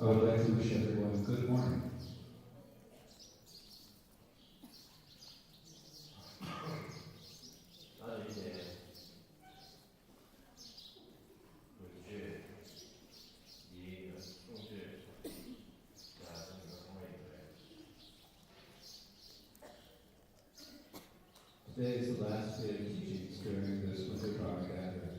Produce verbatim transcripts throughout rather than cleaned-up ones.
I would like to wish everyone good morning. Today is the last day of teachings during this winter bar gathering.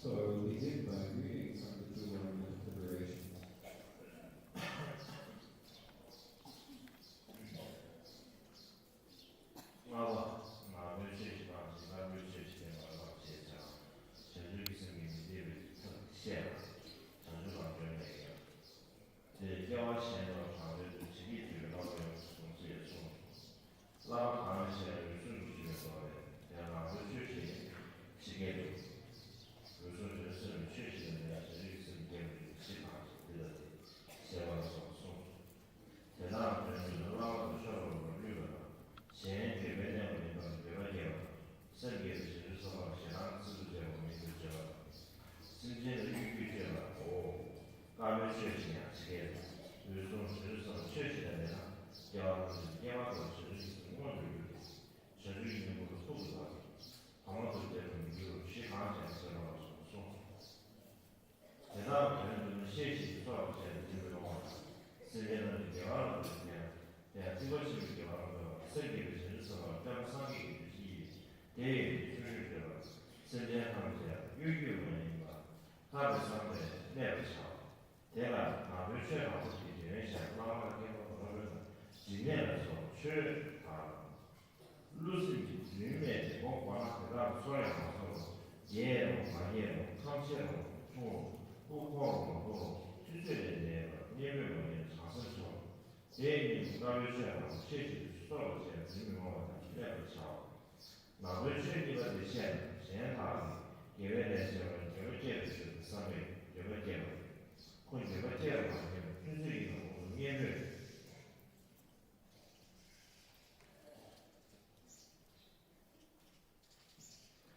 So I will begin by reading from the Deuteronomic Liberation. ལྔ་པ། ནང་པའི་ཆོས་ཀྱི་སྟངས་ཀྱིས་སླར་ལྷག་པའི་ཆོས་ཀྱི་སྟེང་ལ་བསླབ་པར་བྱེད་ཅིང་། བྱང་ཆུབ་ཀྱི་སེམས་ཀྱིས་མི་འདོད་པའི་ཐབས་བཤད་པ། བྱང་ཆུབ་ལམ་སྟོན་ལས་ཀྱང་། དེ་སྐྱེ་བ་གཞན་དུ་དྲངས་ཏེ་ཇི་སྐད་བརྗོད་པའི་བསླབ་པ་ཡོངས་སུ་རྫོགས་ཚུལ་ཡང་གསུངས། བསླབ་པ་གང་ལ་བྱས་ན་འོད་སྲུང་གི་ཞུས་པའི་མདོ་ལས། དེ་ནང་པའི་ཆོས་ཀྱི་ཇི་སྐད་དུ། འོད་སྲུང་འདི་ནི་སེམས་ལ་ཆོས་ཤིག་ལ་ནི་བྱང་ཆུབ་ཀྱི་སེམས་སྐྱེ་བར་འགྱུར་ཞེས་གང་ཞིག་འདི་ལ་དེ་ཞེས་པ་ལ་སོགས་གསུངས་སོ། དེ་དག་དོན་དུ་ནི་བླ་མ་དང་ཆོས་ལ་རོགས་པར་བསླུས་པ་དང་། གཞན་འགྱོད་པས་གནས་པ་མིན་པར་འགྱོད་པ་སྐྱེ་བ་དང་། སེམས་བསྐྱེད་པའི་བྱང་ཆུབ་སེམས་དཔའ་ཞེ་སྡང་སྲིད་དུ་བཅས་པ་མིན་པར་བྱེད་པ་དང་། སེམས་ཅན་ལ་གཡོ་སྒྱུ་སྤྱོད་པ་དང་། དཀར་པོའི་ཆོས་ཤིག་ཡང་ཇི་སྐད་དུ། འོད་སྲུང་བྱང་ཆུབ་སེམས་དཔའ་ཆོས་ཤིག་ལ་འདས་ན། སྐྱེ་བ་ཐམས་ཅད་སྐྱེ་བ་དང་བྱང་ཆུབ་ཀྱི་སེམས་མངོན་དུ་གྱུར་ཏེ། བྱང་ཆུབ་ཀྱི་སྙིང་པོ་ལ་ཐུག་པར་བྱ་སྟེ། བར་མ་དང་འབྲལ་དུ་མི་འགྱུར་རོ་ཞེས་གང་ཞིག་ཟེར་བ་ལ་སོགས་གསུངས་སོ། དེ་དག་དོན་དུ་ནི་ཤེས་བཞིན་དུ་ཚོར་བར་བྱས་ཏེ་སྦྱིན་པའི་སློབ་མ་དང་། སེམས་ཅན་རྣམས་ཀྱི་དགེ་བ་ལ་འདོད་པའི་ཕན་ཡོན། དེ་ཡང་ཐེག་པ་ཆེན་པོའི་དགེ་བ་ལ་འདོད་པ་དང་། སེམས་བསྐྱེད་པའི་བྱང་ཆུབ་སེམས་དཔའ་ལ་སྟོན་པ་སངས་རྒྱས་ཀྱི་བདུད་རྩི་ཡིས། དེ་ཡི་ཆོས་སྤྱོད་པ། སེམས་ཅན་ཐམས་ཅད་ལ་གཡོ་སྒྱུ་མ་ཡིན་པ། ལྷག་པའི་བསམ་པས་གནས་པར་བྱའོ། དེ་ལ་ནང་པའི་ཆོས་དང་པོ་དེ་འདོད་ཡོན་གཞན་བླ་མ་དང་སྐྱེས་པ་དང་སློབ་དཔོན་དང་འཇིགས་མེད་ལ་སོགས་ཆོས་དང་། བསླུ་སེམས་ཀྱིས་རྫུན་སྨྲས་ཏེ་མགོ་སྐོར་ན་དེ་དག་ལ་ཚོར་ཡང་མ་ཚོར་རོ། རྒྱས་རུང་མ་རྒྱས་རུང་ཐམས་ཅད་རུང་ཆུང་རུང་སྤུ་འཁོར་རུང་མ་འཁོར་རུང་ཐུབ་ཚོད་ལས་འདས་པར་གཉེན་པོས་མ་ཉེས་པར་བྱང་སེམས་སྦྱོངས། དེ་ཉིད་དུ་དཀར་པོའི་ཆོས་དང་ཆོས་ཀྱི་བདུད་རྩི་སོགས་ལ་བྱས་རྫུན་མི་སྨྲ་བ་དང་གནས་པར་བྱའོ། ནང་པའི་ཆོས་གཉིས་པ་དེ་བཤད་ན། གཞན་དག་གིས་དགེ་བའི་ལས་བྱས་པ་ལ་འགྱོད་པ་སྐྱེ་བར་འགྱུར་ཏེ་བསམ་པས་འགྱོད་པ་སྐྱེ་བ། ཁོ་འགྱོད་པ་སྐྱེ་བར་མ་འགྱུར་བར་ཐུབ་ཚོད་ཀྱི་ནང་དུ་གཉེན་པོས།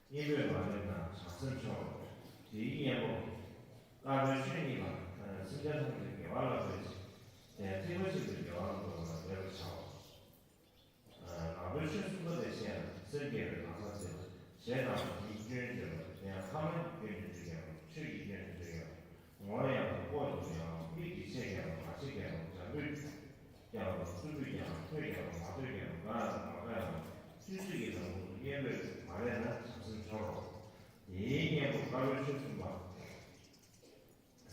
གཉེན་པོས་མ་ལེན་ན་བྱང་སེམས་སྦྱོངས། དེའི་གཉེན་པོ། དཀར་པོའི་ཆོས་གཉིས་པ། སེམས་ཅན་ཐམས་ཅད་དགེ་བ་ལ་འདོད་ཅིང་། དེ་ཡང་ཐེག་པ་ཆེན་པོའི་དགེ་བ་ལ་འདོད་པ་ལ་འདོད་པར་བྱའོ། ནང་པའི་ཆོས་གསུམ་པ་དེ་བཤད་ན། སེམས་བསྐྱེད་པའི་གང་ཟག་དེ་ལ་གཞན་དང་དེའི་སྐྱོན་བརྗོད་པ། དེ་ཡང་ཕ་མ་གི་སྐྱོན་ནི་བརྗོད་ཀྱང་རུང་། ཆོས་ཀྱི་སྐྱོན་ནི་བརྗོད་ཀྱང་རུང་། ངོ་ཡང་ལྐོག་ཏུ་ཀྱང་རུང་། མིག་གིས་བྱས་ཀྱང་རུང་། ངག་བྱས་ཀྱང་རུང་། འཇམ་པོས་ཀྱང་རུང་། རྩུབ་པོས་ཀྱང་རུང་། ཐོས་ཀྱང་རུང་། མ་ཐོས་ཀྱང་རུང་། དགའ་ཡང་རུང་། མ་དགའ་ཡང་རུང་། ཐུབ་ཚོད་ཀྱི་ནང་དུ་གཉེན་པོས་མ་ལེན་ན་བྱང་སེམས་སྦྱོང་རོགས། དེའི་གཉེན་པོ་དཀར་པོའི་ཆོས་གསུམ་པ།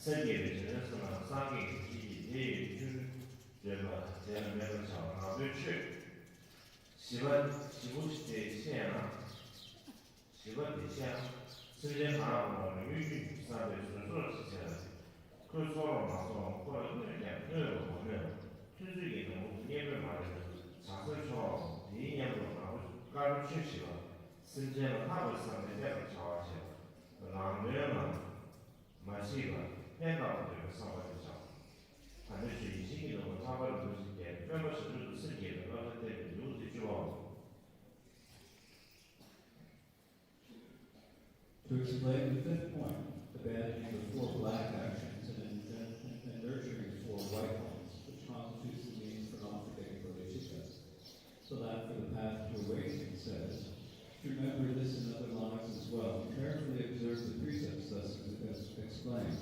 སེམས་བསྐྱེད་པའི་བྱང་ཆུབ་སེམས་དཔའ་སངས་རྒྱས་ཀྱི་ཆོས་ཀྱི་དེ་ཡི་ཆོས་བརྗོད་པ་དེ་ལ་མོས་པར་བྱའོ། ནང་པའི་ཆོས། བཞི་པ་བཞི་པོ་དེ་བཤད་ན། བཞི་པ་དེ་བཤད་ན། སེམས་ཅན་གང་རུང་བ་ལ་གཡོ་སྒྱུ་བསམ་པའི་བཟོད་གསོལ་ཞིག་བྱས་ལ། ཁོས་ཚོར་རུང་མ་ཚོར་རུང་། ཁོ་ལ་གནོད་ཀྱང་གནོད་རུང་མ་གནོད་རུང་། ཐུབ་ཚོད་ཀྱི་ནང་དུ་གཉེན་པོས་མ་ལེན་ན་བྱང་སེམས་སྦྱོང་རོགས། དེའི་གཉེན་པོ་ནང་པ་དཀར་པོའི་ཆོས་བཞི་པ། སེམས་ཅན་ལ་ལྷག་པའི་བསམ་པས་གནས་པར་བྱ་བ་བྱེད་པ། རང་དོན་ལ། མ་ཤེས་པར་ཕན་བཏགས་པར་འདོད་པའི་བསམ་པ་དེ་བྱའོ། ད་ནི་ཆོས་ཡིན་ཞིང་གི་ནོར་བུ་ལྷག་པར་འདུ་ཤེས་བསྐྱེད་དེ་སྨོན་པ་བྱང་ཆུབ་ཏུ་སེམས་བསྐྱེད་པའི་བསླབ་བྱ་བསྟན་པའི་ལེའུ་སྟེ་བཅུ་པའོ། To explain the fifth point, abandoning the four black actions and, and, and nurturing the four white ones, which constitutes the means for not forgetting bodhicitta. So that for the path to awakening, it says, to remember this in other lives as well, and carefully observe the precepts thus ex- explained.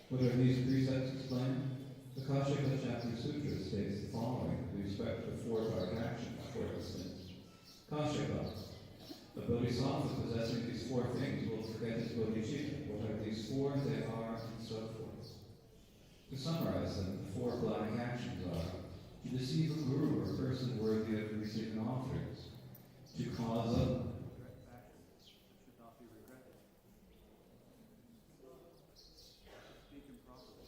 What are these precepts explained? The Kashyapa Chakra Sutra states the following with respect to the four dark actions, for instance. Kashyapa, a bodhisattva possessing these four things will forget his bodhicitta. What are these four? They are, and so forth. To summarize them, the four black actions are to deceive a guru or person worthy of receiving offerings, to cause others to regret actions which should not be regretted. Speak improperly.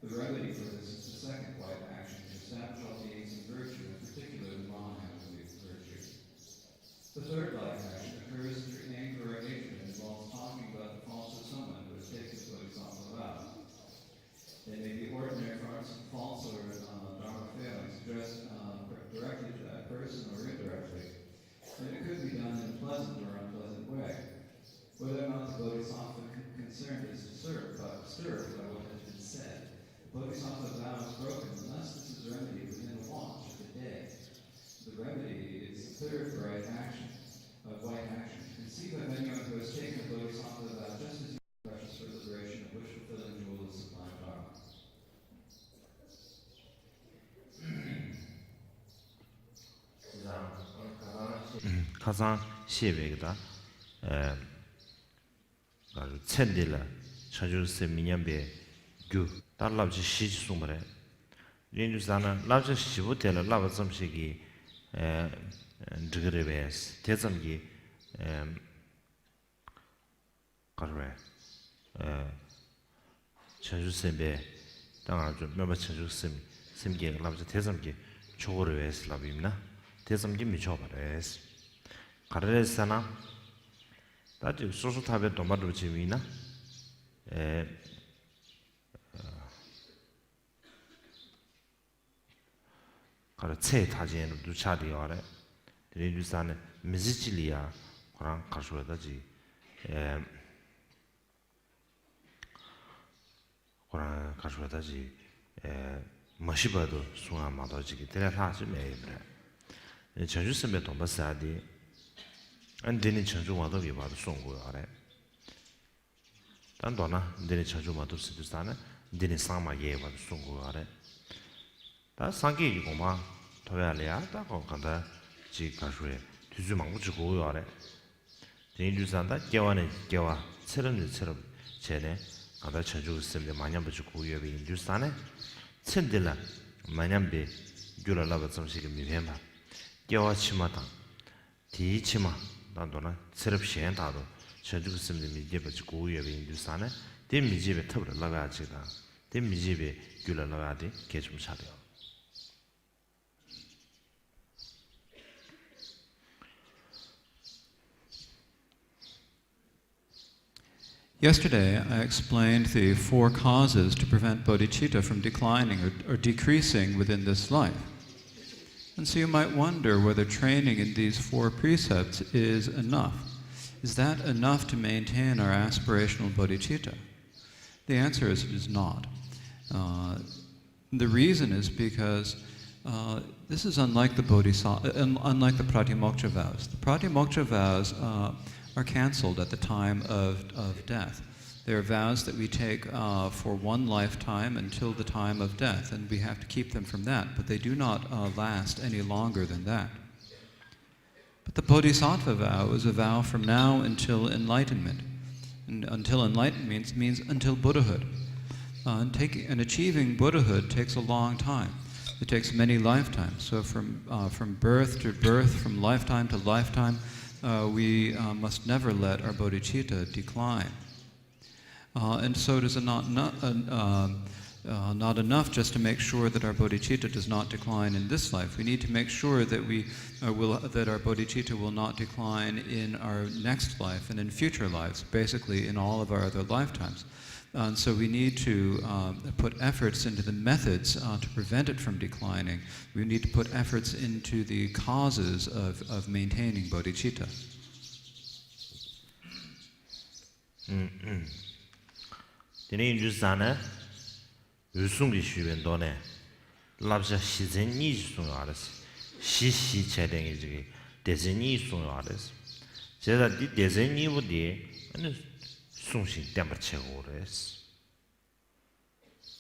The remedy for this is the second life action, to establish all beings in virtue, and particularly the non-habitable virtue. The third life action occurs through anger or hatred and involves talking about the faults of someone who has taken the bodhisattva vow. They may be ordinary faults, faults or uh, dharma failings addressed uh, directly to that person or indirectly. And it could be done in a pleasant or unpleasant way. Whether or not the bodhisattva con- concerned is disturbed by, disturbed by what has been said, the bodhisattva vow is broken unless this is remedied within a watch of the day. The remedy is the third right action, of right action. Conceive of anyone who has taken a bodhisattva vow just as you precious for the liberation of wish fulfilling jewel of sublime dharma. ཁ་སང་བཤད་པའི་གི་ད། ཨ་ཚེ་འདི་ལ་བྱང་ཆུབ་སེམས་མི་ཉམས་པའི་རྒྱུ། ད་བསླབ་བྱ་བཞི་ཅིག་གསུངས་པ་རེད། ཡིན་དུས་ཙང་ན་བསླབ་བྱ་བཞི་པོ་དེ་ལ་བསླབ་པ་ཙམ་ཞིག་གིས་ཨ་འགྲིག་གི་རེད་པས། དེ་ཙམ་གྱིས་ཨ་ག་རེ་རེད། ཨ་བྱང་ཆུབ་སེམས་དཔའི་ད་ང་ཚོ་སྨོན་པ་བྱང་ཆུབ་སེམས་སེམས་བསྐྱེད་ཀྱི་བསླབ་བྱ་དེ་ཙམ་གྱིས་ཆོག་གི་རེད་པས་ལབ་ཡིན་ན་དེ་ཙམ་གྱིས་མི་ཆོག་པ་རེད། ག་རེ་རེད་ཟེར་ན། ད་ཅིག་སོ་སོ་ཐར་པའི་སྡོམ་པ་སྒྲུབ་བྱེད་མིན་ན། ཨེ། ག་རེ་ཚེ་ཐག་ཆེན་རུ་འདུ་ཆགས་དེ་ཡོད་རེད། དེ་རིང་དུས་ས་ནས་མི་ཚེ་གཅིག་ལ་ཡ་ཁོ་རང་གར་ཤོར་ད་ཅིག་ཨེ། ཁོ་རང་གར་ཤོར་ད་ཅིག་ཨེ། མ་ཤི་བར་དུ་སྲུང་ཡ་མ་གཏོགས་ཅིག་གི་དེ་ལས་ལྷག་ཅིག་མེད་ཡོད་མ་རེད། བྱང་ཆུབ་སེམས་དཔའི་སྡོམ་པ་ཟེར་ཡ་དེ། ཨ་འདི་ནི་བྱང་ཆུབ་མ་ཐོབ་ཀྱི་བར་དུ་སྲུང་དགོས་ཡོད་རེད། ད་མདོར་ན་འདི་ནི་བྱང་ཆུབ་མ་ཐོབ་ཟེར་དུས་ཙང་ནས་འདི་ནི་སངས་མ་རྒྱས་བར་དུ་སྲུང་དགོས་ཡོད་རེད། ད་སངས་རྒྱས་ཀྱི་གོ་འཕང་ཐོབ་ཡག་ལ་ཡང་ད་ཁོ་གང་ལྟར་ཅིག་ག་ཞུ་རེད། དུས་ཚོད་མང་པོ་ཅིག་འགོར་ཡོད་རེད། དེ་ཡིན་དུས་ཙང་ད་སྐྱེ་བ་ནས་སྐྱེ་བ་ཚེ་རབས་ནས་ཚེ་རབས་བྱས་ནས་གང་ལྟར་བྱང་ཆུབ་ཀྱི་སེམས་དེ་མ་ཉམས་པ་ཅིག་དགོས་ཡོད་པ་ཡིན་དུས་ཙང་ནས་ཚེ་འདི་ལ་མ་ཉམས་པའི་རྒྱུ་ལ་བསླབ་པ་ཙམ་ཞིག་གིས་མི་ཕན་པར་སྐྱེ་བ་ཕྱི་མ་དང་། དེའི་ཕྱི་མ་དང་མདོར་ན་ཚེ་རབས་གཞན་དག་ཏུ་བྱང་ཆུབ་ཀྱི་སེམས་དེ་མི་བསྐྱེད་པ་ཅིག་དགོས་ཀྱི་ཡོད་པ་ཡིན་དུས་ཙང་ནས་དེ་མི་བྱེད་པའི་ཐབས་ལ་བསླབ་ཡག་ཅིག་དང་དེ་མི་བྱེད་པའི་རྒྱུ་ལ་བསླབ་ཡག་དེ་གལ་ཆེན་པོ་ཆགས་བསྡད་ཡོད། Yesterday, I explained the four causes to prevent bodhicitta from declining or, or decreasing within this life. And so you might wonder whether training in these four precepts is enough. Is that enough to maintain our aspirational bodhicitta? The answer is it is not. Uh, The reason is because uh, this is unlike the bodhisa- uh, un- unlike the pratimoksha vows. The pratimoksha vows uh, are cancelled at the time of, of death. They are vows that we take uh, for one lifetime until the time of death, and we have to keep them from that, but they do not uh, last any longer than that. But the bodhisattva vow is a vow from now until enlightenment. And until enlightenment means, means until Buddhahood. Uh, and, taking, and achieving Buddhahood takes a long time. It takes many lifetimes. So from, uh, from birth to birth, from lifetime to lifetime, uh, we uh, must never let our bodhicitta decline. Uh, and so it is not, not, uh, uh, not enough just to make sure that our bodhicitta does not decline in this life. We need to make sure that, we, uh, will, that our bodhicitta will not decline in our next life and in future lives, basically in all of our other lifetimes. And so we need to uh, put efforts into the methods uh, to prevent it from declining. We need to put efforts into the causes of, of maintaining bodhicitta. དེ་ནས་ཡིན་དུས་ཙང་ནས་འོད་སྲུང་གིས་ཞུས་པའི་མདོ་ནས་བསླབ་བྱ་བཞི་ཚན་གཉིས་ཤིག་གསུངས་ཡོད་རེད། བཞི་བཞི་བྱས་ཏེ་ངེད་ཅིག་གི་སྡེ་ཚན་གཉིས་གསུངས་ཡོད་རེད། བྱས་ཙང་འདི་སྡེ་ཚན་གཉིས་པོ་འདི་ཨ་ནི་སྲུང་ཞིང་བརྟན་པར་བྱེད་དགོས་རེད།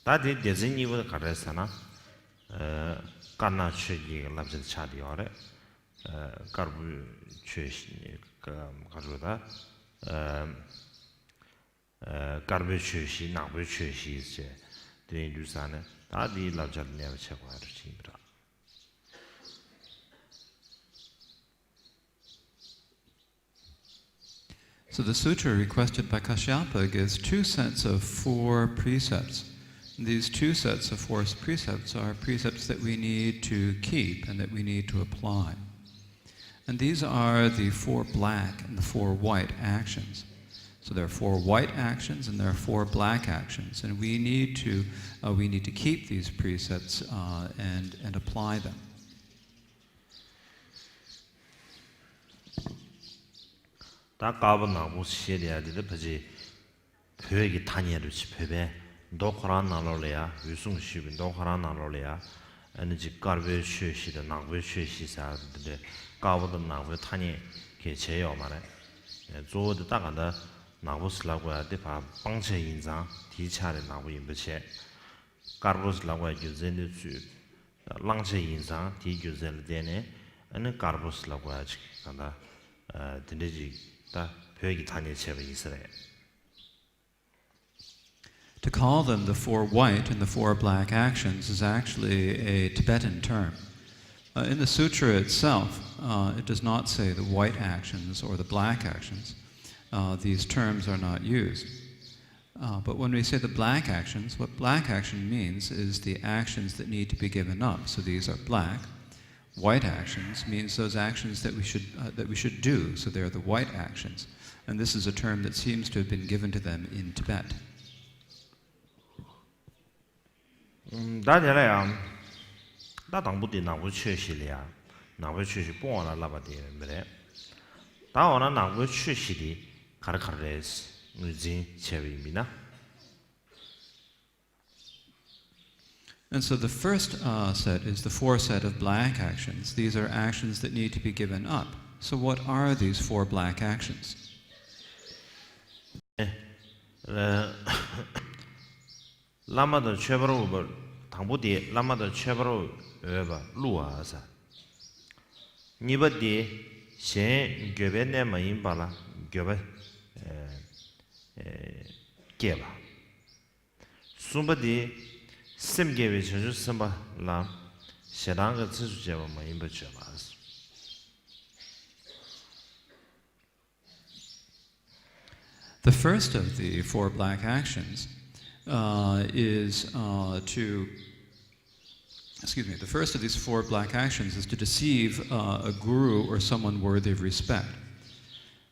ད་དེ་སྡེ་ཚན་གཉིས་པོ་དེ་ག་རེ་རེད་ཟེར་ན། དཀར་ནག་ཆོས་ཀྱི་བསླབ་བྱ་དེ་ཆགས་བསྡད་ཡོད་རེད། དཀར་པོའི་ཆོས་ག་རེ་ད། དཀར་པོའི་ཆོས་བཞི་ནག་པོའི་ཆོས་བཞི་ཟེར། དེ་ཡིན་དུས་ཙང་ནས་ད་དེའི་བསླབ་བྱ་ལ་གནས་པ་བྱེད་དགོས་རེད་ཅེས་ཡིན་པ་རེད། So the sutra requested by Kashyapa gives two sets of four precepts. These two sets of four precepts are precepts that we need to keep and that we need to apply. And these are the four black and the four white actions. So there are four white actions and there are four black actions. And we need to, uh, we need to keep these precepts, uh, and, and apply them. ད་དཀར་པོ་ནག་པོ་ཞེས་དེ་ཡ་དེ་ད་ཕལ་ཆེར་བོད་ཀྱི་ཐ་སྙད་རུ་ཆེ། བོད་པའི་མདོ་ཁོ་རང་ནང་ལོགས་ལ་ཡ། འོད་སྲུང་ཞེས་པའི་མདོ་ཁོ་རང་ནང་ལོགས་ལ་ཡ། ཨ་ནི་ཅིག་དཀར་པོའི་ཆོས་བཞི་དང་ནག་པོའི་ཆོས་བཞི་ཟེར་དེ་འདྲའི་དཀར་པོ་དང་ནག་པོའི་ཐ་སྙད་གལ་ཆེ་ཡོད་མ་རེད། གཙོ་བོ་དེ་ད་ག་ད་ནག་པོ་ཟེར་ལབ་དགོས་ཡ་དེ་ཕར་སྤང་བྱ་ཡིན་ཙང་དེའི་ཆ་རེ་ནག་པོ་ཡིན་པ་བྱས། དཀར་པོ་ཟེར་ལབ་དགོས་ཡ་རྒྱུ་མཚན་དེ་ཚུར་བླང་བྱ་ཡིན་ཙང་དེའི་རྒྱུ་མཚན་ལ་བརྟེན་ནས་ཨ་ནི་དཀར་པོ་ཟེར་ལབ་དགོས་ཡ་ཅིག་གང་ལྟར་དེ་འདྲ་ཅིག་ད་བོད་ཀྱི་ཐ་སྙད་བྱས་པ་ཡིན་ས་རེད། To call them the four white and the four black actions is actually a Tibetan term. Uh, in the sutra itself, uh, it does not say the white actions or the black actions. Uh, these terms are not used. Uh, but when we say the black actions, what black action means is the actions that need to be given up. So these are black. White actions means those actions that we should, uh, that we should do. So they are the white actions. And this is a term that seems to have been given to them in Tibet. ད་དེ་ལ་ཡང་། ད་དང་པོ་དེ་ནག་པོའི་ཆོས་བཞི་ལ་ཡ། ནག་པོའི་ཆོས་བཞི་སྤོང་བ་ལ་བསླབ་པ་དེ་ཡོད་མི་རེད། ད་འོ་ན་ནག་པོའི་ཆོས་བཞི་དེ་ག་རེ་ག་རེ་རེད། ངོས་འཛིན་བྱས་པ་ཡིན་མིན་ན། And so the first, uh, set is the four set of black actions. These are actions that need to be given up. So what are these four black actions? བླ་མ་དང་ཆོས་འཕགས་པ། དང་པོ་དེ་བླ་མ་དང་ཆོས་འཕགས་པ་བསླུ་བ་ཟེར། གཉིས་པ་དེ་གཞན་འགྱོད་པའི་གནས་མ་ཡིན་པ་ལ་འགྱོད་པ་སྐྱེས་པ། གསུམ་པ་དེ་སེམས་བསྐྱེད་པའི་བྱང་ཆུབ་སེམས་དཔའ་ལ་ཞེ་སྡང་གི་རྩིས་སུ་བྱས་པ་མ་ཡིན་པ་བརྗོད་པ། The first of the four black actions, uh, is, uh, to, excuse me, the first of these four black actions is to deceive, uh, a guru or someone worthy of respect.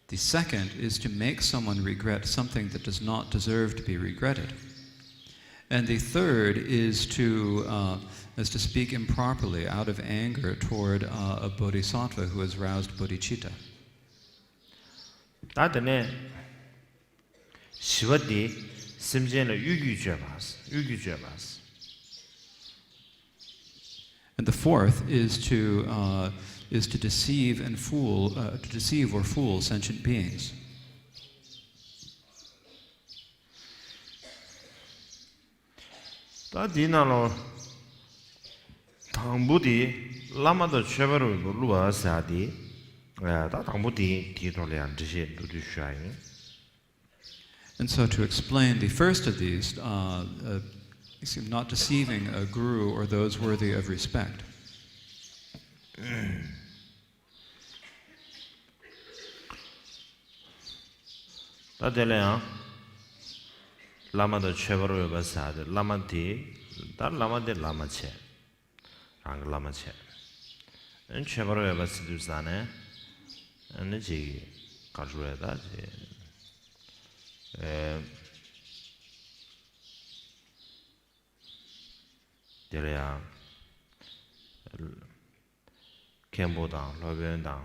The second is to make someone regret something that does not deserve to be regretted. And the third is to, uh, is to speak improperly out of anger toward, uh, a bodhisattva who has roused bodhicitta. ད་དེ་ནས་བཞི་པ་དེ་སེམས་ཅན་ལ་གཡོ་སྒྱུ་བྱེད་པ། གཡོ་སྒྱུ་བྱེད་པ། And the fourth is to, uh, is to deceive and fool, uh, to deceive or fool sentient beings. ད་དེའི་ནང་ལོ། དང་པོ་དེ་བླ་མ་དང་ཆོས་འཕགས་པ་བསླུ་བ་ཟེར་དེ། ད་དང་པོ་དེ་དེའི་ཐོག་ལ་ཡང་འགྲེལ་བཤད་མདོར་བསྡུས་ཞུ་ཡ་ཡིན། And so to explain the first of these, uh, uh, excuse me, not deceiving a guru or those worthy of respect. ད་དེ་ལ་ཡང་བླ་མ་དང་ཆོས་འཕགས་པ་ཟེར་དེ། བླ་མ་དེ་ད་བླ་མ་དེ་བླ་མ་བྱས། རང་གི་བླ་མ་བྱས། ཨ་ནི་ཆོས་འཕགས་པ་ཟེར་དུས་ཙ་ནས་ཨ་ནི་ཅིག་ག་རེ་ཟེར་ད་ཅིག་ཨེ། དེ་ལ་ཡང་མཁན་པོ་དང་སློབ་དཔོན་དང་།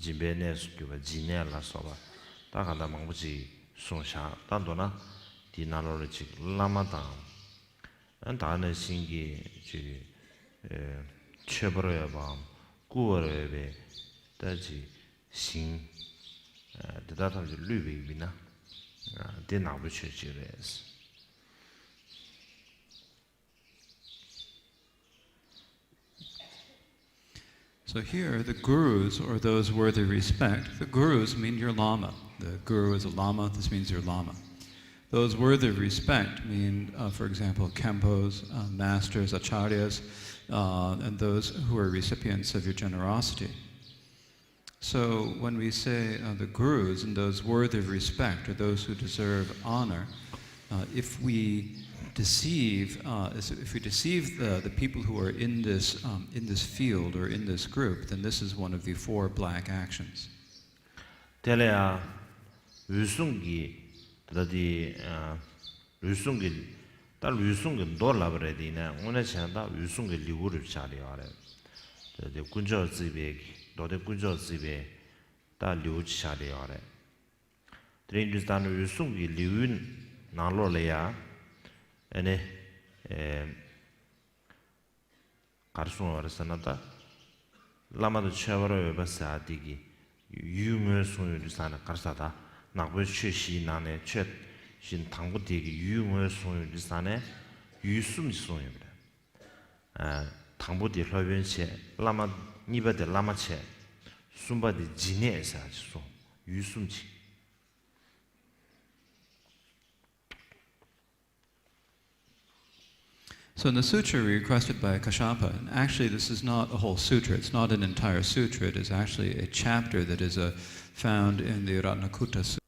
སྦྱིན་པའི་གནས་སུ་གྱུར་པ་སྦྱིན་གནས་ལ་སོགས་པ་ད་ག་ད་མང་པོ་ཅིག་གསུངས་བཞག་ད་མདོར་ན་དེའི་ནང་ལོགས་ལ་ཅིག་བླ་མ་དང་། ཨ་ད་ནང་བཞིན་གྱི་ཅིག་ཨེ་ཆོས་འཕགས་པ་བའམ་སྐུ་འཕགས་པའི་ད་ཅིག་ཞིང་། ཨ་དེ་དག་ཐམས་ཅད་བསླུས་པའི་མིན་ན། ཨ་དེ་ནག་པོའི་ཆོས་ཅིག་རེད། So here, the gurus, or those worthy respect, the gurus mean your lama. The guru is a lama, this means your lama. Those worthy of respect mean, uh, for example, khenpos, uh, masters, acharyas, uh, and those who are recipients of your generosity. So when we say, uh, the gurus and those worthy of respect, or those who deserve honor, uh, if we deceive, uh, is if we deceive the, the people who are in this, um, in this field or in this group, then this is one of the four black actions. དེ་ལ་ཡང་འོད་སྲུང་གི་ད་དེ་འོད་སྲུང་གི་ད་འོད་སྲུང་གི་མདོ་ལབ་པ་རེད། དེ་ཡིན་ན་དངོས་གནས་བྱས་ན་ད་འོད་སྲུང་གི་ལེའུ་རུ་ཆགས་ཡོད་རེད། ད་དེ་དཀོན་མཆོག་བརྩིགས་པའི་མདོ་སྡེ་དཀོན་མཆོག་བརྩིགས་པའི་ད་ལེའུ་ཆགས་ཡོད་རེད། དེ་རིང་དུས་ད་ནི་འོད་སྲུང་གི་ལེའུའི་ནང་ལོགས་ལ་ཡ། ཨ་ནི། ཨེ། ག་རེ་གསུངས་པ་རེད་ཟེར་ན་ད། བླ་མ་དང་མཆོད་པར་འོས་པ་ཟེར་ཡ་དེ་གི་ཡུལ་དངོས་གསུངས་ཡོད་དུས་ཙང་ནས་ག་རེ་ཟེར་ད། ནག་པོའི་ཆོས་བཞིའི་ནང་ནས་ཆོས་བཞི་དང་པོ་དེ་གི་ཡུལ་དངོས་གསུངས་ཡོད་དུས་ཙང་ནས་ཡུལ་གསུམ་ཞིག་གསུངས་ཡོད་པ་རེད། ཨ། དང་པོ་དེ་སློབ་དཔོན་བྱས། བླ་མ། གཉིས་པ་དེ་བླ་མ་བྱས། གསུམ་པ་དེ་སྦྱིན་གནས་ཟེར་ཡ་ཅིག་གསུངས། ཡུལ་གསུམ་ཅིག So in the sutra requested by Kashyapa, and actually this is not a whole sutra, it's not an entire sutra, it is actually a chapter that is uh, found in the Ratnakutta Sutta.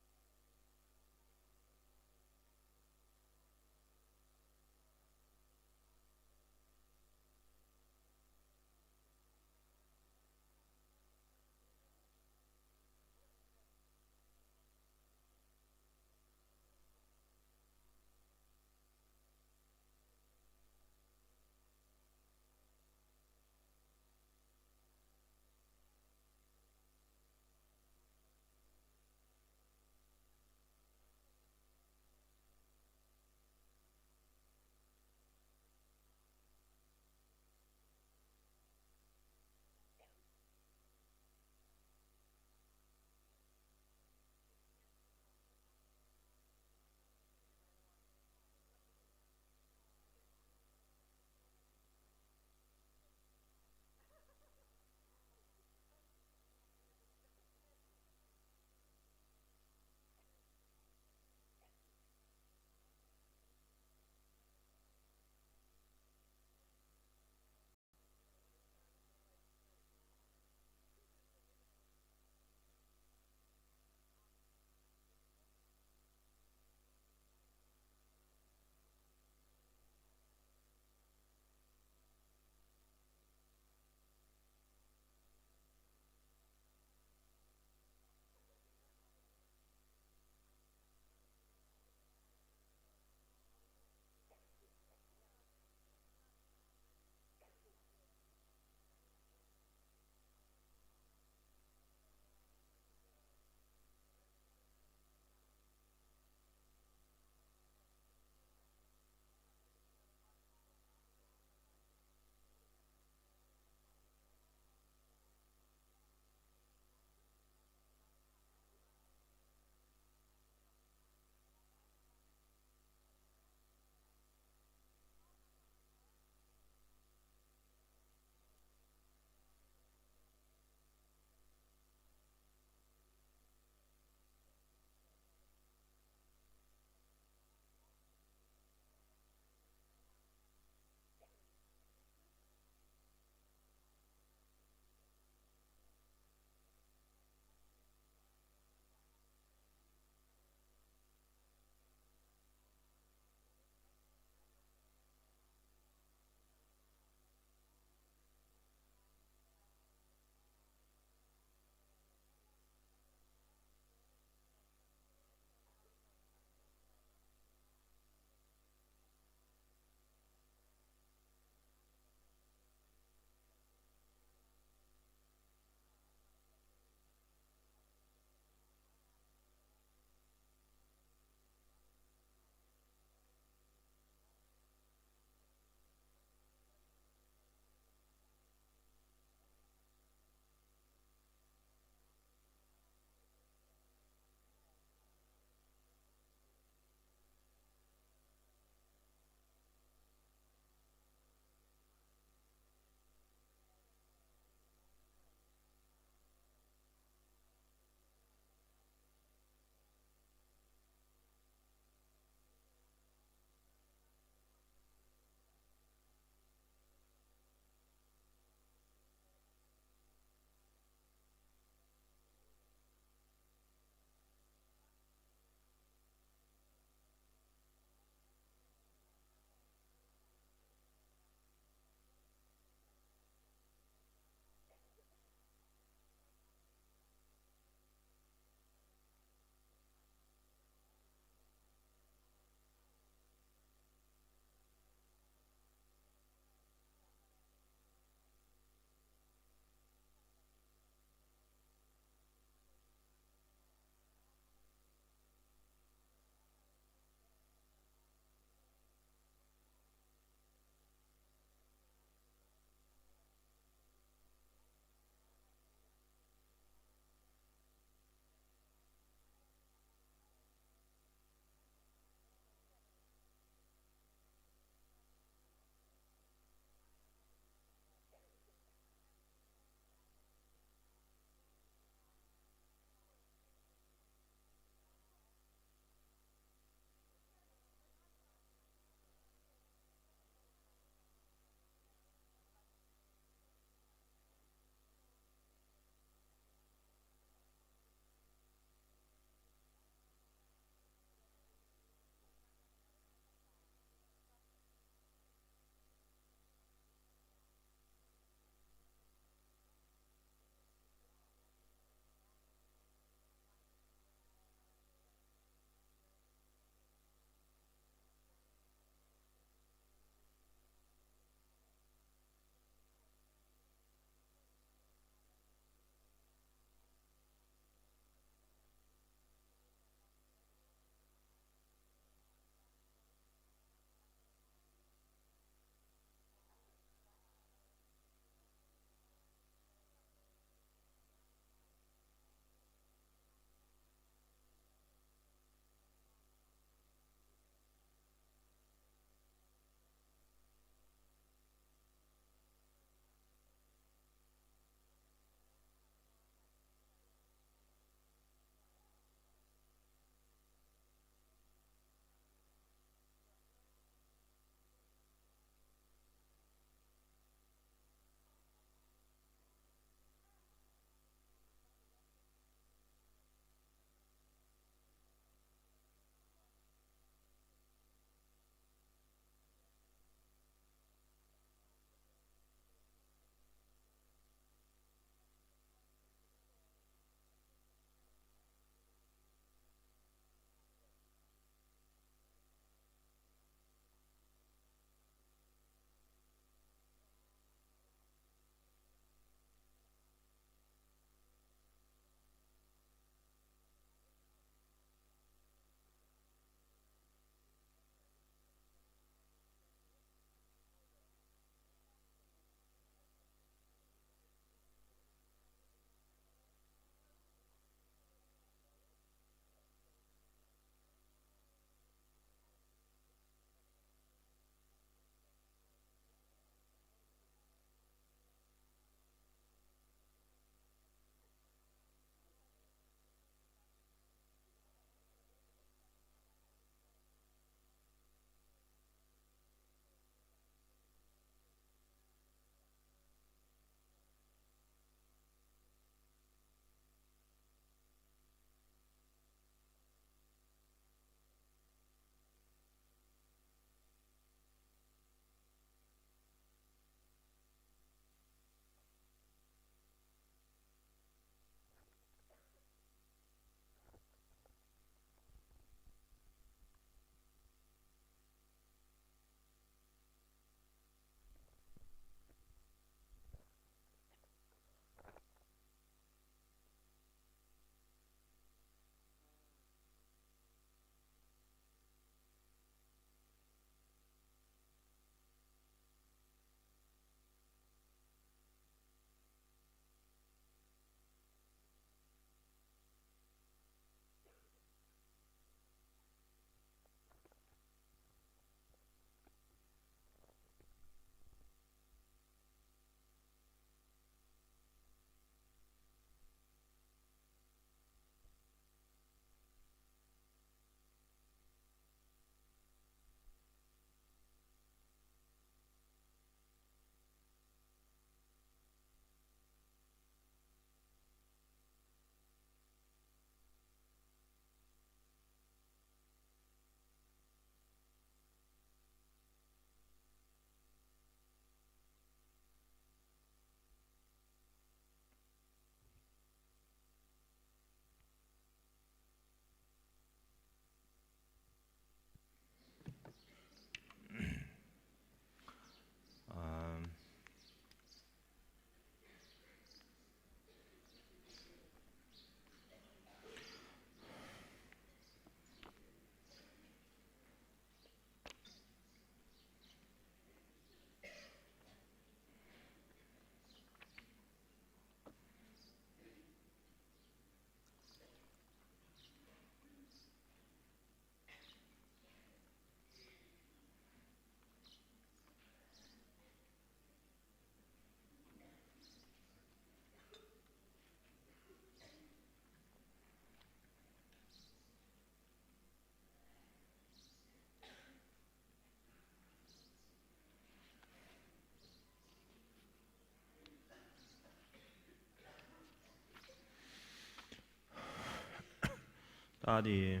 ད་དེ་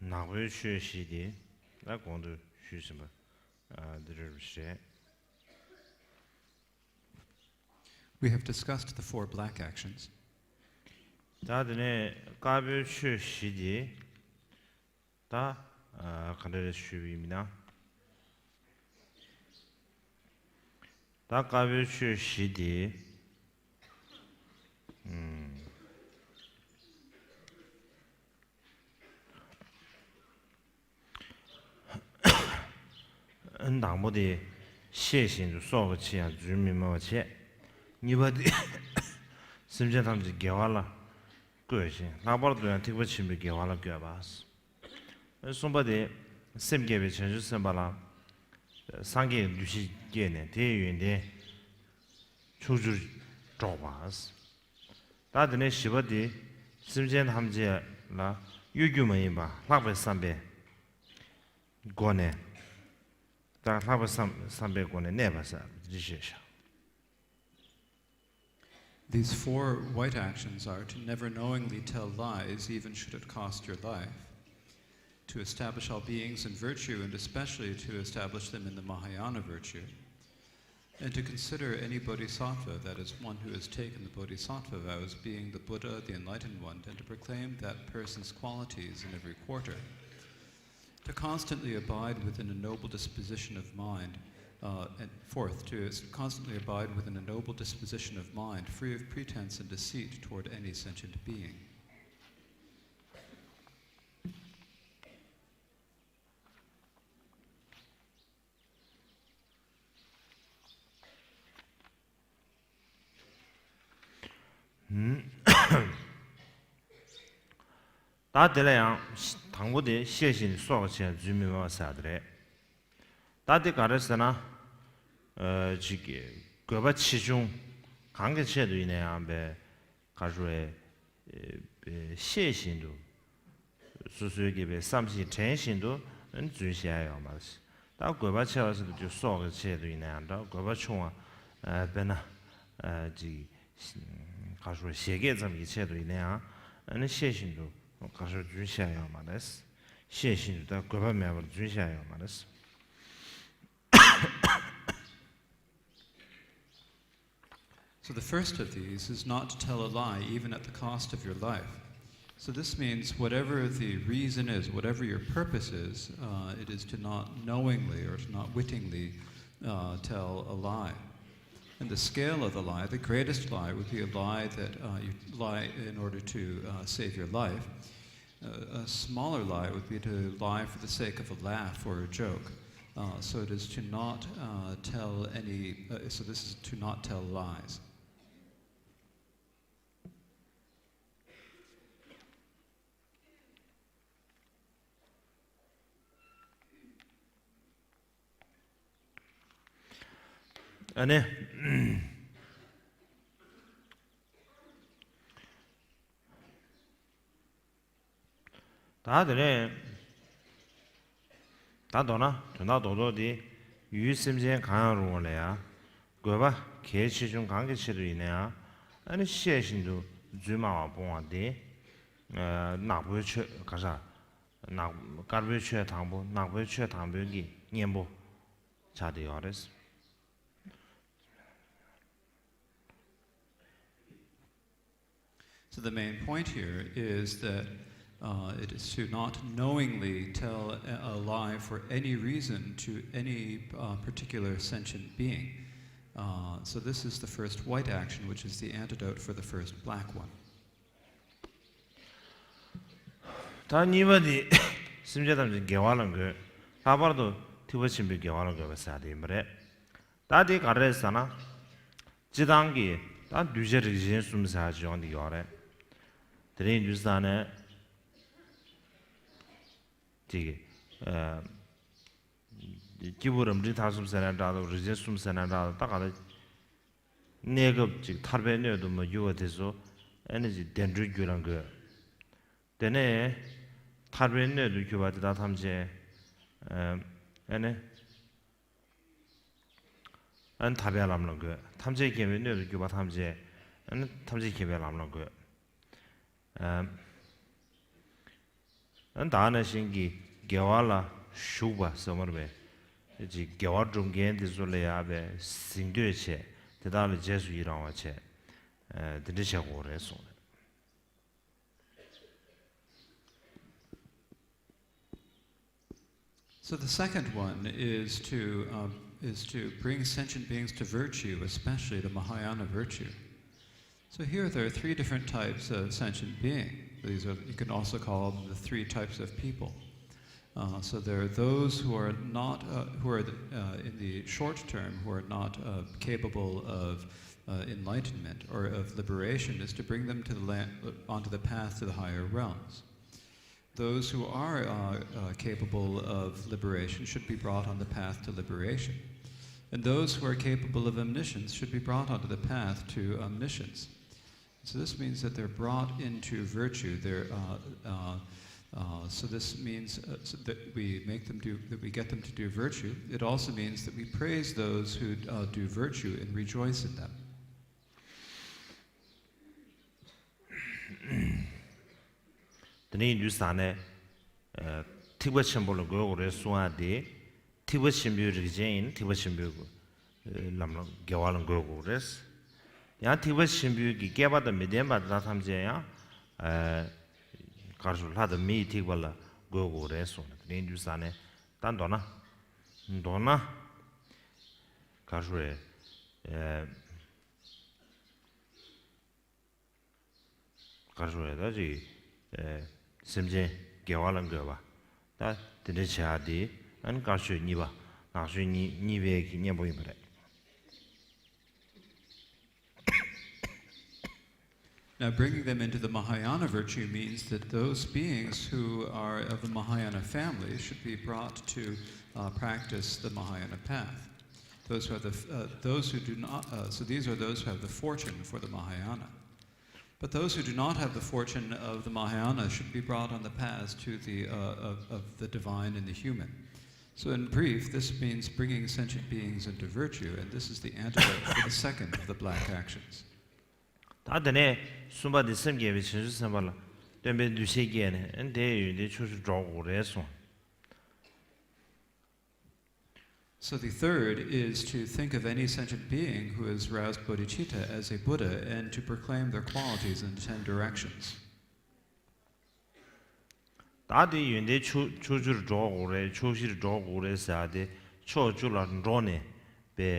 ནག་པོའི་ཆོས་བཞི་དེ་ད་གོང་དུ་ཞུས་ཟིན་པ་ཨ་འདི་རེད་རེད། We have discussed the four black actions. ད་དེ་ནས་དཀར་པོའི་ཆོས་བཞི་དེ་ད་ཨ་ག་འདྲ་རེད་ཞུས་པ་ཡིན་ན། ད་དཀར་པོའི་ཆོས་བཞི་དེ། ཨུམ། དང་པོ་དེ། ཤེས་བཞིན་དུ་སྲོག་གི་ཕྱིར་ཡང་རྫུན་མི་སྨྲ་བ་བྱས། གཉིས་པ་དེ། སེམས་ཅན་ཐམས་ཅད་དགེ་བ་ལ་བཀོད་ཅིང་ལྷག་པར་དུ་ཡང་ཐེག་པ་ཆེན་པོའི་དགེ་བ་ལ་བཀོད་པ། གསུམ་པ་དེ། སེམས་བསྐྱེད་པའི་བྱང་ཆུབ་སེམས་དཔའ་ལ། སངས་རྒྱས་ཀྱི་འདུ་ཤེས་བསྐྱེད་ནས་དེའི་ཡོན་ཏན་ཕྱོགས་བཅུར་སྒྲོག་པ། ད་དེ་ནས་བཞི་པ་དེ། སེམས་ཅན་ཐམས་ཅད་ལ་གཡོ་སྒྱུ་མ་ཡིན་པ་ལྷག་པའི་བསམ་པའི་སྒོ་ནས། ད་ལྷག་པའི་བསམ་བསམ་པའི་སྒོ་ནས་གནས་པ་ཟེར་འདི་བཤད་བཞག These four white actions are to never knowingly tell lies, even should it cost your life, to establish all beings in virtue, and especially to establish them in the Mahayana virtue, and to consider any bodhisattva, that is, one who has taken the bodhisattva vow, as being the Buddha, the Enlightened One, and to proclaim that person's qualities in every quarter. To constantly abide within a noble disposition of mind, uh, and fourth, to s- constantly abide within a noble disposition of mind, free of pretense and deceit toward any sentient being. ད་དེ་ལ་ཡང་དང་པོ་དེ་ཤེས་བཞིན་དུ་སྲོག་གི་ཕྱིར་རྫུན་མི་སྨྲ་བ་ཟེར་བ་དེ་རེད། ད་དེ་ག་རེ་ཟེར་ན། ཨ་ཅིག་དགོས་པ་ཆེ་ཆུང་གང་གི་ཆེད་དུ་ཡིན་ན་ཡང་བས་ག་རེ་ཟེར་བས། ཤེས་བཞིན་དུ། སོ་སོའི་གི་བས་བསམ་བཞིན་དྲན་བཞིན་དུ་རྫུན་བཤད་ཡ་ཡོད་མ་རེད། ད་དགོས་པ་ཆེ་བ་ཟེར་དུས་སྲོག་གི་ཆེད་དུ་ཡིན་ན་ཡང་འདྲ། དགོས་པ་ཆུང་བ་དཔེར་ན་ཅིག་ག་རེ་ཟེར་བས་བཞད་གད་ཙམ་གྱི་ཆེད་དུ་ཡིན་ན་ཡང་ཨ་ནི་ཤེས་བཞིན་དུ་ག་རེ་ཟེར་བས་རྫུན་བཤད་ཡ་ཡོད་མ་རེད། ཤེས་བཞིན་དུ་ད་དགོས་པ་མེད་པར་རྫུན་བཤད་ཡ་ཡོད་མ་རེད། So the first of these is not to tell a lie, even at the cost of your life. So this means whatever the reason is, whatever your purpose is, uh, it is to not knowingly or to not wittingly uh, tell a lie. And the scale of the lie, the greatest lie, would be a lie that uh, you lie in order to uh, save your life. Uh, a smaller lie would be to lie for the sake of a laugh or a joke. Uh, so it is to not uh, tell any, uh, so this is to not tell lies. ཨ་ནི། ད་དེ་ནས་ད་མདོར་ན་དོན་དག་རྡོག་རྡོག་འདི་ཡུལ་སེམས་ཅན་གང་ཡང་རུང་བ་ལ་ཡང་དགོས་པ་གལ་ཆེ་ཆུང་གང་གི་ཆེད་དུ་ཡིན་ན་ཡང་ཨ་ནི་ཤེས་བཞིན་དུ་རྫུན་སྨྲ་བ་སྤོང་བ་འདི་ནག་པོའི་ཆོས་ག་ས་ནག་དཀར་པོའི་ཆོས་དང་པོ་ནག་པོའི་ཆོས་དང་པོའི་གི་གཉེན་པོ་ཆགས་བསྡད་ཡོད་རེད། So the main point here is that uh, it is to not knowingly tell a, a lie for any reason to any uh, particular sentient being. Uh, so this is the first white action, which is the antidote for the first black one. ད་གཉིས་པ་དེ་སེམས་ཅན་ཐམས་ཅད་དགེ་བ་ལ་འགོད། ལྷག་པར་དུ་ཐེག་པ་ཆེན་པོའི་དགེ་བ་ལ་འགོད་པ་ཟེར་དེ་ཡིན་པ་རེད། ད་དེ་ག་རེ་རེད་ཟེར་ན། སྤྱི་བཏང་གི་ད་གདུལ་བྱ་རིགས་ཅན་གསུམ་ཟེར་ཅིག་ཡོང་གི་ཡོད་རེད། དེ་རིང་དུས་ཙང་ནས་ཅིག་ཨ། སྐྱེས་བུ་རབ་འབྲིང་ཐ་གསུམ་ཟེར་ན་འདྲ་འདུག་རིགས་ཅན་གསུམ་ཟེར་ན་འདྲ་འདུག་ད་ག་ལ། གནས་སྐབས་ཅིག་ཐར་པའི་སྣོད་དུ་མ་གྱུར་བ་དེ་ཚོ་ཨ་ནི་ཅིག་བདེ་འགྲོའི་རྒྱུ་ལ་འགོད། དེ་ནས་ཐར་པའི་སྣོད་དུ་གྱུར་པ་དེ་དག་ཐམས་ཅད་ཨ་ནི། ཨ་ནི་ཐར་པའི་ལམ་ལ་འགོད། ཐམས་ཅད་མཁྱེན་པའི་སྣོད་དུ་གྱུར་པ་ཐམས་ཅད་ཨ་ནི་ཐམས་ཅད་མཁྱེན་པའི་ལམ་ལ་འགོད། ཨ་ད་ནང་བཞིན་གྱི་དགེ་བ་ལ་ཞུགས་པ་ཟེར་བ་རེད་པས། ཅིག་དགེ་བ་སྒྲུབ་མཁན་དེ་ཚོ་ལ་ཡ་པའི་གཟེངས་བསྟོད་བྱས། དེ་དག་ལ་རྗེས་སུ་ཡི་རང་བ་བྱས། ཨ་དེ་འདྲ་བྱེད་དགོས་རེད་གསུངས་རེད། So the second one is to, um, is to bring sentient beings to virtue, especially the Mahayana virtue. So here there are three different types of sentient being. These are, you can also call them the three types of people. Uh, so there are those who are not, uh, who are the, uh, in the short term, who are not, uh, capable of, uh, enlightenment or of liberation, is to bring them to the land, onto the path to the higher realms. Those who are, uh, uh, capable of liberation should be brought on the path to liberation. And those who are capable of omniscience should be brought onto the path to omniscience. So this means that they're brought into virtue. They're, uh, uh, uh, so this means, uh, so that we make them do, that we get them to do virtue. It also means that we praise those who, uh, do virtue and rejoice in them. དེ་ནས་ཡིན་དུས་ཙང་ནས། ཨ་ཐེག་པ་ཆེན་པོ་ལ་འགོད་དགོས་རེད་གསུང་ཡ་དེ། ཐེག་པ་ཆེན་པོའི་རིགས་ཅན་ཡིན་ན་ཐེག་པ་ཆེན་པོའི་ལམ་ལ་དགེ་བ་ལ་འགོད་དགོས་རེད། ཡང་ཐེག་པ་ཆེན་པོའི་གི་བསྐལ་པ་དང་མི་ལྡན་པ་དག་ཐམས་ཅད་ཡང་། ཨ་གར་ཞུ་ལྷ་དང་མི་ཡི་ཐེག་པ་ལ་འགོད་དགོས་རེད་གསུངས་ནས། དེ་ཡིན་དུས་ཙང་ནས་ད་མདོར་ན། མདོར་ན། གར་ཞུ་རེད། ཨ། གར་ཞུ་རེད། ད་ཅིག་ཨེ་སེམས་ཅན་དགེ་བ་ལ་འགོད་པ། ད་དེ་འདྲ་བྱེད་ཡ་དེ། ཨ་ནི་དཀར་ཆོས་གཉིས་པ། ནག་ཆོས་གཉིས་གཉིས་པའི་གི་གཉེན་པོ་ཡིན་པ་རེད། Now, bringing them into the Mahayana virtue means that those beings who are of the Mahayana family should be brought to, uh, practice the Mahayana path. Those who have the, uh, those who do not, uh, so these are those who have the fortune for the Mahayana. But those who do not have the fortune of the Mahayana should be brought on the path to the, uh, of, of the divine and the human. So in brief, this means bringing sentient beings into virtue, and this is the antidote for the second of the black actions. ད་དེ་ནས་གསུམ་པ་དེ། སེམས་བསྐྱེད་པའི་བྱང་ཆུབ་སེམས་དཔའ་ལ་སྟོན་པའི་འདུ་ཤེས་བསྐྱེད་ནས། ཨ་ནི་དེའི་ཡོན་ཏན་ཕྱོགས་བཅུར་སྒྲོག་དགོས་རེད་གསུངས། So the third is to think of any sentient being who has roused bodhicitta as a Buddha and to proclaim their qualities in the ten directions. ད་དེ་ཡོན་ཏན་ཕྱོགས་ཕྱོགས་བཅུར་སྒྲོག་དགོས་རེད། ཕྱོགས་བཞིར་སྒྲོག་དགོས་རེད་ཟེར་ཡ་དེ། ཕྱོགས་བཅུ་ལ་འགྲོ་ནས་པའི་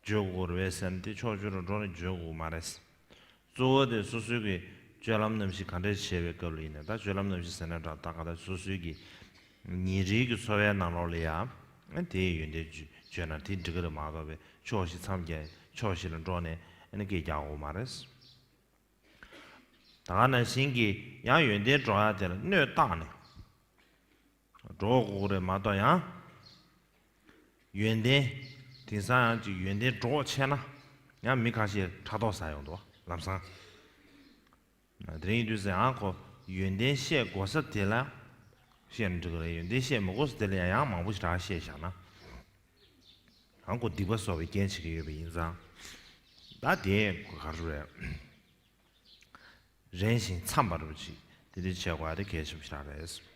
བརྗོད་དགོས་རེད་ཟེར་ན། དེ་ཕྱོགས་བཅུ་ལ་འགྲོ་ནས་བརྗོད་དགོས་མ་རེད། གཙོ་བོ་དེ་སོ་སོའི་གི་སྤྱོད་ལམ་རྣམ་བཞི་ག་འདྲས་བྱེད་པའི་སྐབས་ལ་ཡིན་ན། ད་སྤྱོད་ལམ་རྣམ་བཞི་ཟེར་ན་འདྲ། ད་ག་ད་སོ་སོའི་གི་ཉིན་རེའི་གི་འཚོ་བའི་ནང་ལོགས་ལ་ཡ། ཨ་དེའི་ཡོན་ཏན་བརྗོད་ན་དེ་འགྲིག་གི་རེད་མ་གཏོགས་པའི་ཕྱོགས་བཞི་མཚམས་བརྒྱད། ཕྱོགས་བཞི་ལ་འགྲོ་ནས་ཨ་ནི་སྐད་རྒྱག་དགོས་མ་རེད། ད་ག་ནང་བཞིན་གྱི་ཡང་ཡོན་ཏན་སྒྲོག་ཡ་དེ་ལ་སྣོད་བཏགས་ནས་སྒྲོག་དགོས་རེད་མ་གཏོགས། ཡང་ཡོན་ཏན་དེང་སང་ཡང་ཅིག་ཡོན་ཏན་སྒྲོག་ཆེ་ན་ཡང་མི་ཁ་ཤས་ཕྲག་དོག་ཟ་ཡོང་འདུག་ལམ་སང་། དེ་རིང་དུས་སུ་ཡང་ཁོ་ཡོན་ཏན་བཤད་དགོས་ས་དེ་ལ་བཤད་ན་འགྲིག་གི་རེད། ཡོན་ཏན་བཤད་མི་དགོས་ས་དེ་ལ་ཡང་ཡང་མང་པོ་ཞིག་རག་བཤད་བཞག་ན། ཡང་ཁོ་སྡིག་པ་གསོག་པའི་རྐྱེན་བྱེད་ཀྱི་ཡོད་པ་ཡིན་ཙང་། ད་དེ་ཁོ་ག་རེ་རེད། རན་ཞིང་འཚམ་པ་རུ་ཅིག་དེ་འདྲ་བྱེད་དགོས་ཡ་དེ་གལ་ཆེན་པོ་ཞིག་རེད།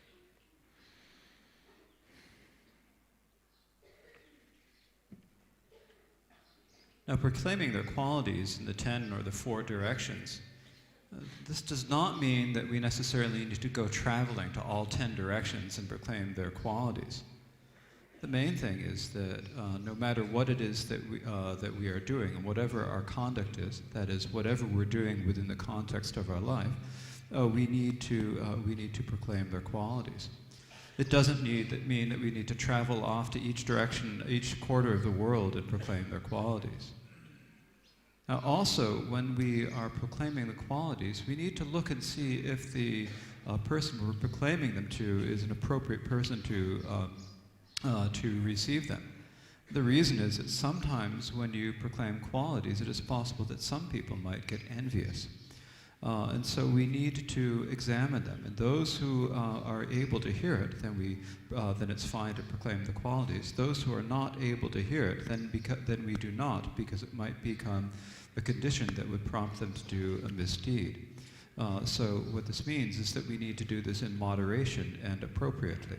Now, proclaiming their qualities in the ten or the four directions, uh, this does not mean that we necessarily need to go traveling to all ten directions and proclaim their qualities. The main thing is that, uh, no matter what it is that we, uh, that we are doing, and whatever our conduct is, that is, whatever we're doing within the context of our life, uh, we need to, uh, we need to proclaim their qualities. It doesn't need that, mean that we need to travel off to each direction, each quarter of the world, and proclaim their qualities. Now, also, when we are proclaiming the qualities, we need to look and see if the, uh, person we're proclaiming them to is an appropriate person to, um, uh, to receive them. The reason is that sometimes when you proclaim qualities, it is possible that some people might get envious. Uh, and so we need to examine them. And those who uh, are able to hear it, then we uh, then it's fine to proclaim the qualities. Those who are not able to hear it, then beca- then we do not, because it might become a condition that would prompt them to do a misdeed. Uh, so what this means is that we need to do this in moderation and appropriately.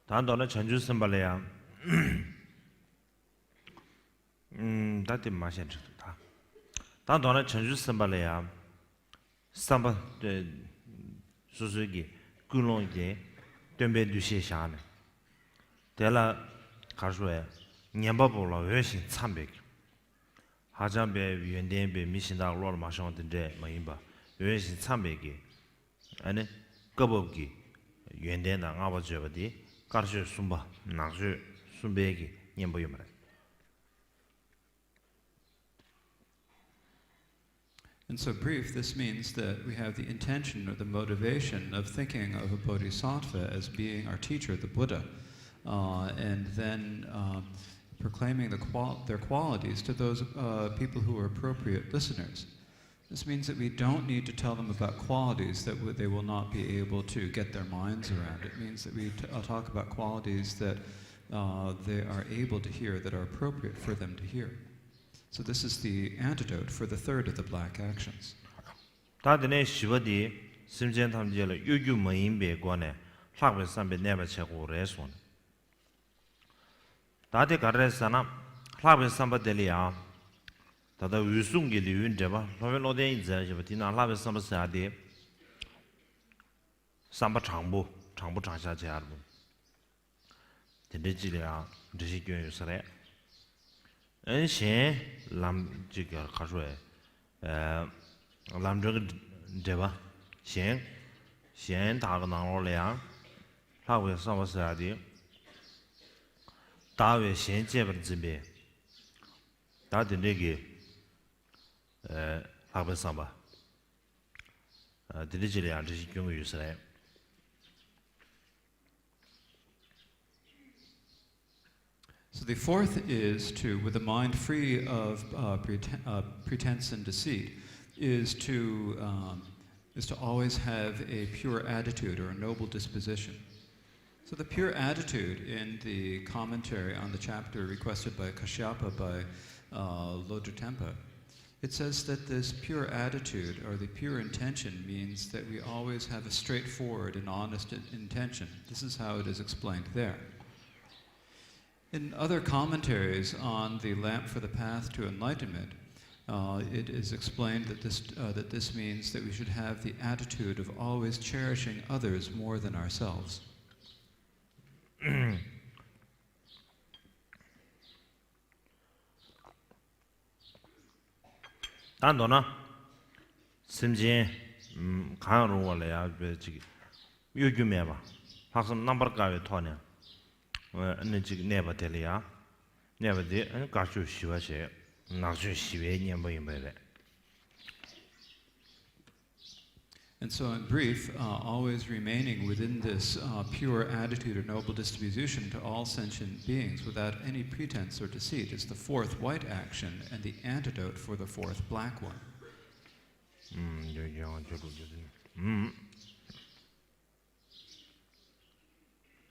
ད་མདོར་ན་བྱང་ཆུབ་སེམས་དཔའ་ལ་ཡང་ཨུམ། ད་དེ་མ་བཤད་འགྲིག་འདུག་ད་ད་མདོར་ན་བྱང་ཆུབ་སེམས་དཔའ་ལ་ཡང་བསམ་པ་སོ་སོའི་གི་ཀུན་སློང་གི་སྟོན་པའི་འདུ་ཤེས་བཞག་ནས། དེ་ལ་གར་ཞུ་བས་ངན་པ་པོ་ལ་འོས་ཤིང་འཚམ་པའི་གི། ཧ་ཅང་པའི་ཡོན་ཏན་པའི་མི་གཞན་དག་བློ་ལ་མ་ཤོང་བ་དེ་འདྲས་མ་ཡིན་པ། འོས་ཤིང་འཚམ་པའི་གི། ཨ་ནི་བཀའ་བབས་ཀྱི་ཡོན་ཏན་དང་བསྔགས་པ་བརྗོད་པ་དེ་དཀར་ཆོས་གསུམ་པ་ནག་ཆོས་གསུམ་པའི་གི་གཉེན་པོ་ཡིན་པ་རེད། And so, brief, this means that we have the intention or the motivation of thinking of a bodhisattva as being our teacher, the Buddha, uh, and then um, proclaiming the qual- their qualities to those uh, people who are appropriate listeners. This means that we don't need to tell them about qualities that w- they will not be able to get their minds around. It means that we t- uh, talk about qualities that uh, they are able to hear, that are appropriate for them to hear. So this is the antidote for the third of the black actions. ད་དེ་ནས་བཞི་པ་དེ་སེམས་ཅན་ཐམས་ཅད་ལ་གཡོ་སྒྱུ་མ་ཡིན་པའི་སྒོ་ནས་ལྷག་པའི་བསམ་པས་གནས་པ་བྱེད་དགོས་རེད་གསུངས་ནས། ད་དེ་ག་རེ་རེད་ཟེར་ན། ལྷག་པའི་བསམ་པ་དེ་ལ་ཡང་། ད་ལྟ་འོད་སྲུང་གི་ལེའུའི་འགྲེལ་པ་སློབ་དཔོན་བློ་ལྡན་གྱིས་མཛད་བཞག་པ་དེ་ནང་ལྷག་པའི་བསམ་པ་ཟེར་ཡ་དེ། བསམ་པ་དྲང་པོ་དྲང་པོ་དྲང་བཞག་བྱེད་ཡ་རེད། དེ་འདྲའི་ཅིག་ལ་ཡང་འགྲེལ་བཤད་སྐྱོན་ཡོད་ས་རེད། ཨ་ནི་གཞན་ལམ་ཅིག་ག་རེ་ཞུ་བས། ལམ་སྒྲོན་གྱི་འགྲེལ་པ། གཞན། གཞན་དག་གི་ནང་ལོགས་ལ་ཡང་ལྷག་པའི་བསམ་པ་ཟེར་ཡ་དེ། བདག་བས་གཞན་གཅེས་པར་འཛིན་པའི། ད་དེ་འདྲའི་གི། ལྷག་པའི་བསམ་པ། དེ་འདྲ་ཅིག་ལ་ཡང་འགྲེལ་བཤད་སྐྱོན་གྱི་ཡོད་ས་རེད། So the fourth is to, with a mind free of uh, preten- uh, pretense and deceit, is to um, is to always have a pure attitude or a noble disposition. So the pure attitude in the commentary on the chapter requested by Kashyapa by uh, Lodrutempa, it says that this pure attitude or the pure intention means that we always have a straightforward and honest in- intention. This is how it is explained there. In other commentaries on the Lamp for the Path to Enlightenment, uh, it is explained that this, uh, that this means that we should have the attitude of always cherishing others more than ourselves. ད་མདོར་ན། སེམས་ཅན་གང་རུང་བ་ལ་ཡང་བའི་ཅིག་གཡོ་སྒྱུ་མེད་པ། ལྷག་བསམ་རྣམ་པར་དཀར་བའི་ཐོག་ནས་ཨ་ནི་ཅིག་གནས་པ་དེ་ལ་ཡང་། གནས་པ་དེ་ཨ་ནི་དཀར་ཕྱོགས་ཞི་བ་བྱས། ནག་ཕྱོགས་ཞི་བའི་གཉེན་པོ་ཡིན་པ་རེད། And so, in brief, uh, always remaining within this uh, pure attitude or noble disposition to all sentient beings without any pretense or deceit is the fourth white action and the antidote for the fourth black one.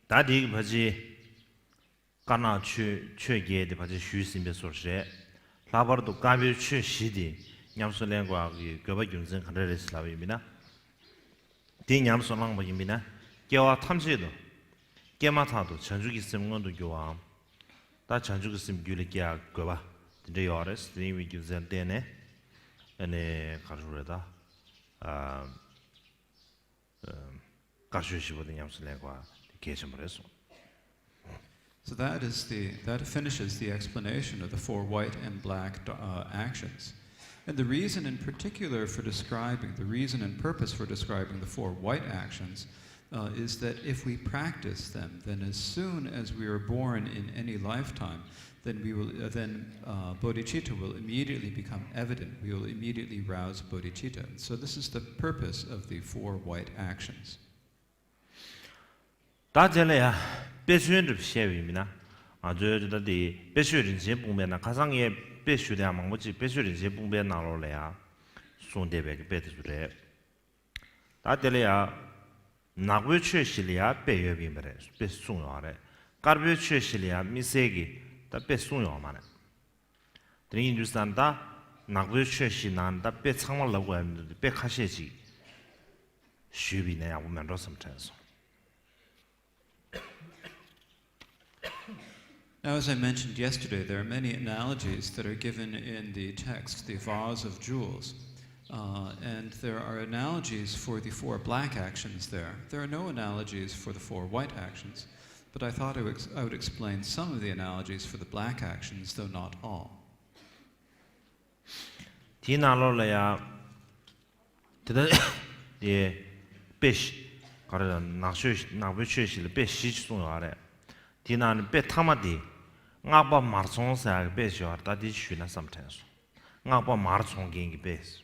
ད་དེའི་བར་ཆད། དཀར་ནག་ཆོས་ཆོས་བརྒྱད་དེ་ཕལ་ཆེར་ཞུས་ཟིན་པའི་བཟོ་འདྲ་རེད། ལྷག་པར་དུ་དཀར་པོའི་ཆོས་བཞི་དེ་ཉམས་སུ་ལེན་དགོས་པའི་དགོས་པ་རྒྱུ་མཚན་ག་འདྲ་རེད་ཟེར་ལབ་པ་ཡིན་ན། དེ་ཉམས་སུ་བླངས་པ་ཡིན་ན། སྐྱེ་བ་ཐམས་ཅད་དུ། སྐྱེས་མ་ཐག་ཏུ་བྱང་ཆུབ་ཀྱི་སེམས་མངོན་དུ་འགྱུར་བའམ། ད་བྱང་ཆུབ་ཀྱི་སེམས་རྒྱུད་ལ་སྐྱེ་ཡག་དགོས་པ་དེ་འདྲ་ཡོད་རེད། དེ་ཡིན་པའི་རྒྱུ་མཚན་བརྟེན་ནས། ཨ་ནི་ག་རེ་རེད་ད། དཀར་ཕྱོགས་ཞི་བ་དེ་ཉམས་སུ་ལེན་དགོས་པ་དེ་གལ་ཆེན་པོ་རེད་གསུངས། So that is the that finishes the explanation of the four white and black uh, actions. And the reason in particular for describing, the reason and purpose for describing the four white actions uh, is that if we practice them, then as soon as we are born in any lifetime, then we will uh, then uh, bodhicitta will immediately become evident. We will immediately rouse bodhicitta. So this is the purpose of the four white actions. ད་དེ་ལ་ཡང་དཔེ་མཚོན་འདྲ་བཤད་པ་ཡིན་ན། ང་ཚོའི་ད་དེ་དཔེ་ཆོས་རིན་ཆེན་སྤུངས་པའི་ནང་ཁ་སང་ངས་ དཔེ་ཞུ་དེ་ཡང་མང་པོ་ཅིག་དཔེ་ཆོས་རིན་ཆེན་སྤུངས་པའི་ནང་ལོགས་ལ་ཡང་གསུངས་བསྡད་པའི་དཔེ་དེ་ཚོ་རེད། ད་དེ་ལ་ཡང་ནག་པོའི་ཆོས་བཞི་ལ་ཡང་དཔེ་ཡོད་པ་ཡིན་པ་རེད། དཔེ་གསུངས་ཡོད་རེད། དཀར་པོའི་ཆོས་བཞི་ལ་ཡང་དམིགས་བསལ་གྱི་ད་དཔེ་གསུངས་ཡོད་མ་རེད། དེ་ཡིན་དུས་ཙང་ད་ནག་པོའི་ཆོས་བཞི་ནང་ད་དཔེ་ཚང་མ་ལབ་དགོས་ཡ་མི་འདུག་དཔེ་ཁ་ཤས་ཅིག་ཞུས་པ་ཡིན་ན་ཡག་པོ་མེད་འགྲོ་བསམ་དྲན་སོང་། Now, as I mentioned yesterday, there are many analogies that are given in the text, the vase of jewels. Uh, and there are analogies for the four black actions there. There are no analogies for the four white actions, but I thought I would, I would explain some of the analogies for the black actions, though not all. དེའི་ནང་ལོགས་ལ་ཡང་དེ་ལྟ་དེ་དཔེ་བཞི་ག་རེ་ལ་ནག་ཆོས་ནག་པོའི་ཆོས་བཞི་ལ་དཔེ་བཞི་ཅིག་གསུངས་ཡོད་རེད། དེའི་ནང་ནས་དཔེ་ཐ་མ་དེ་སྔགས་པ་མར་ཚོང་ཟེར་ཡག་གི་དཔེ་ཞིག་ཡོད་རེད། ད་དེ་ཞུས་ན་བསམ་དྲན་སོང་། སྔགས་པ་མར་ཚོང་མཁན་གྱི་དཔེ།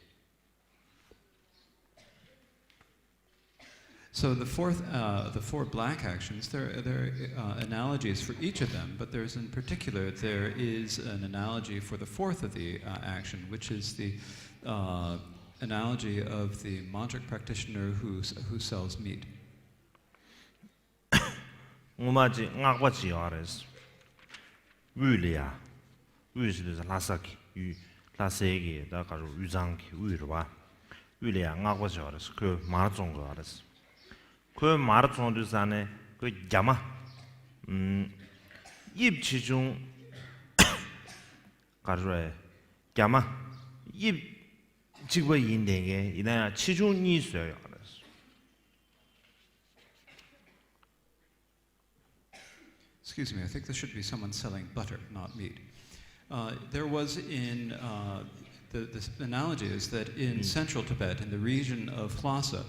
So the fourth, uh, the four black actions, there, there are uh, analogies for each of them, but there's in particular, there is an analogy for the fourth of the uh, action, which is the uh, analogy of the mantric practitioner who, who sells meat. སྔོན་མ་ཅིག་སྔགས་པ་ཅིག་ཡོད་རེད། དབུས་ལ་ཡ། དབུས་ཟེར་དུས་ལྷ་ས་གི་དབུས། ལྷ་སའི་གི་ད་ག་རུ་དབུས་གཙང་གི་དབུས་རེད་བ། དབུས་ལ་ཡ་སྔགས་པ་ཅིག་ཡོད་རེད། ཁོས་མར་བཙོང་གི་ཡོད་རེད། ཁོས་མར་བཙོང་དུས་ཙང་ནས་ཁོས་རྒྱ་མ། ཨམ། དབྱིབས་ཆེ་ཆུང་། ག་རེ་རེད། རྒྱ་མ། དབྱིབས་གཅིག་པ་ཡིན་བསྡད་མཁན་ཡིན་ན་ཡང་ཆེ་ཆུང་གཉིས་བཟོས་ཡོད་རེད། Excuse me, I think this should be someone selling butter, not meat. Uh, there was in, uh, the, the analogy is that in central Tibet, in the region of Lhasa,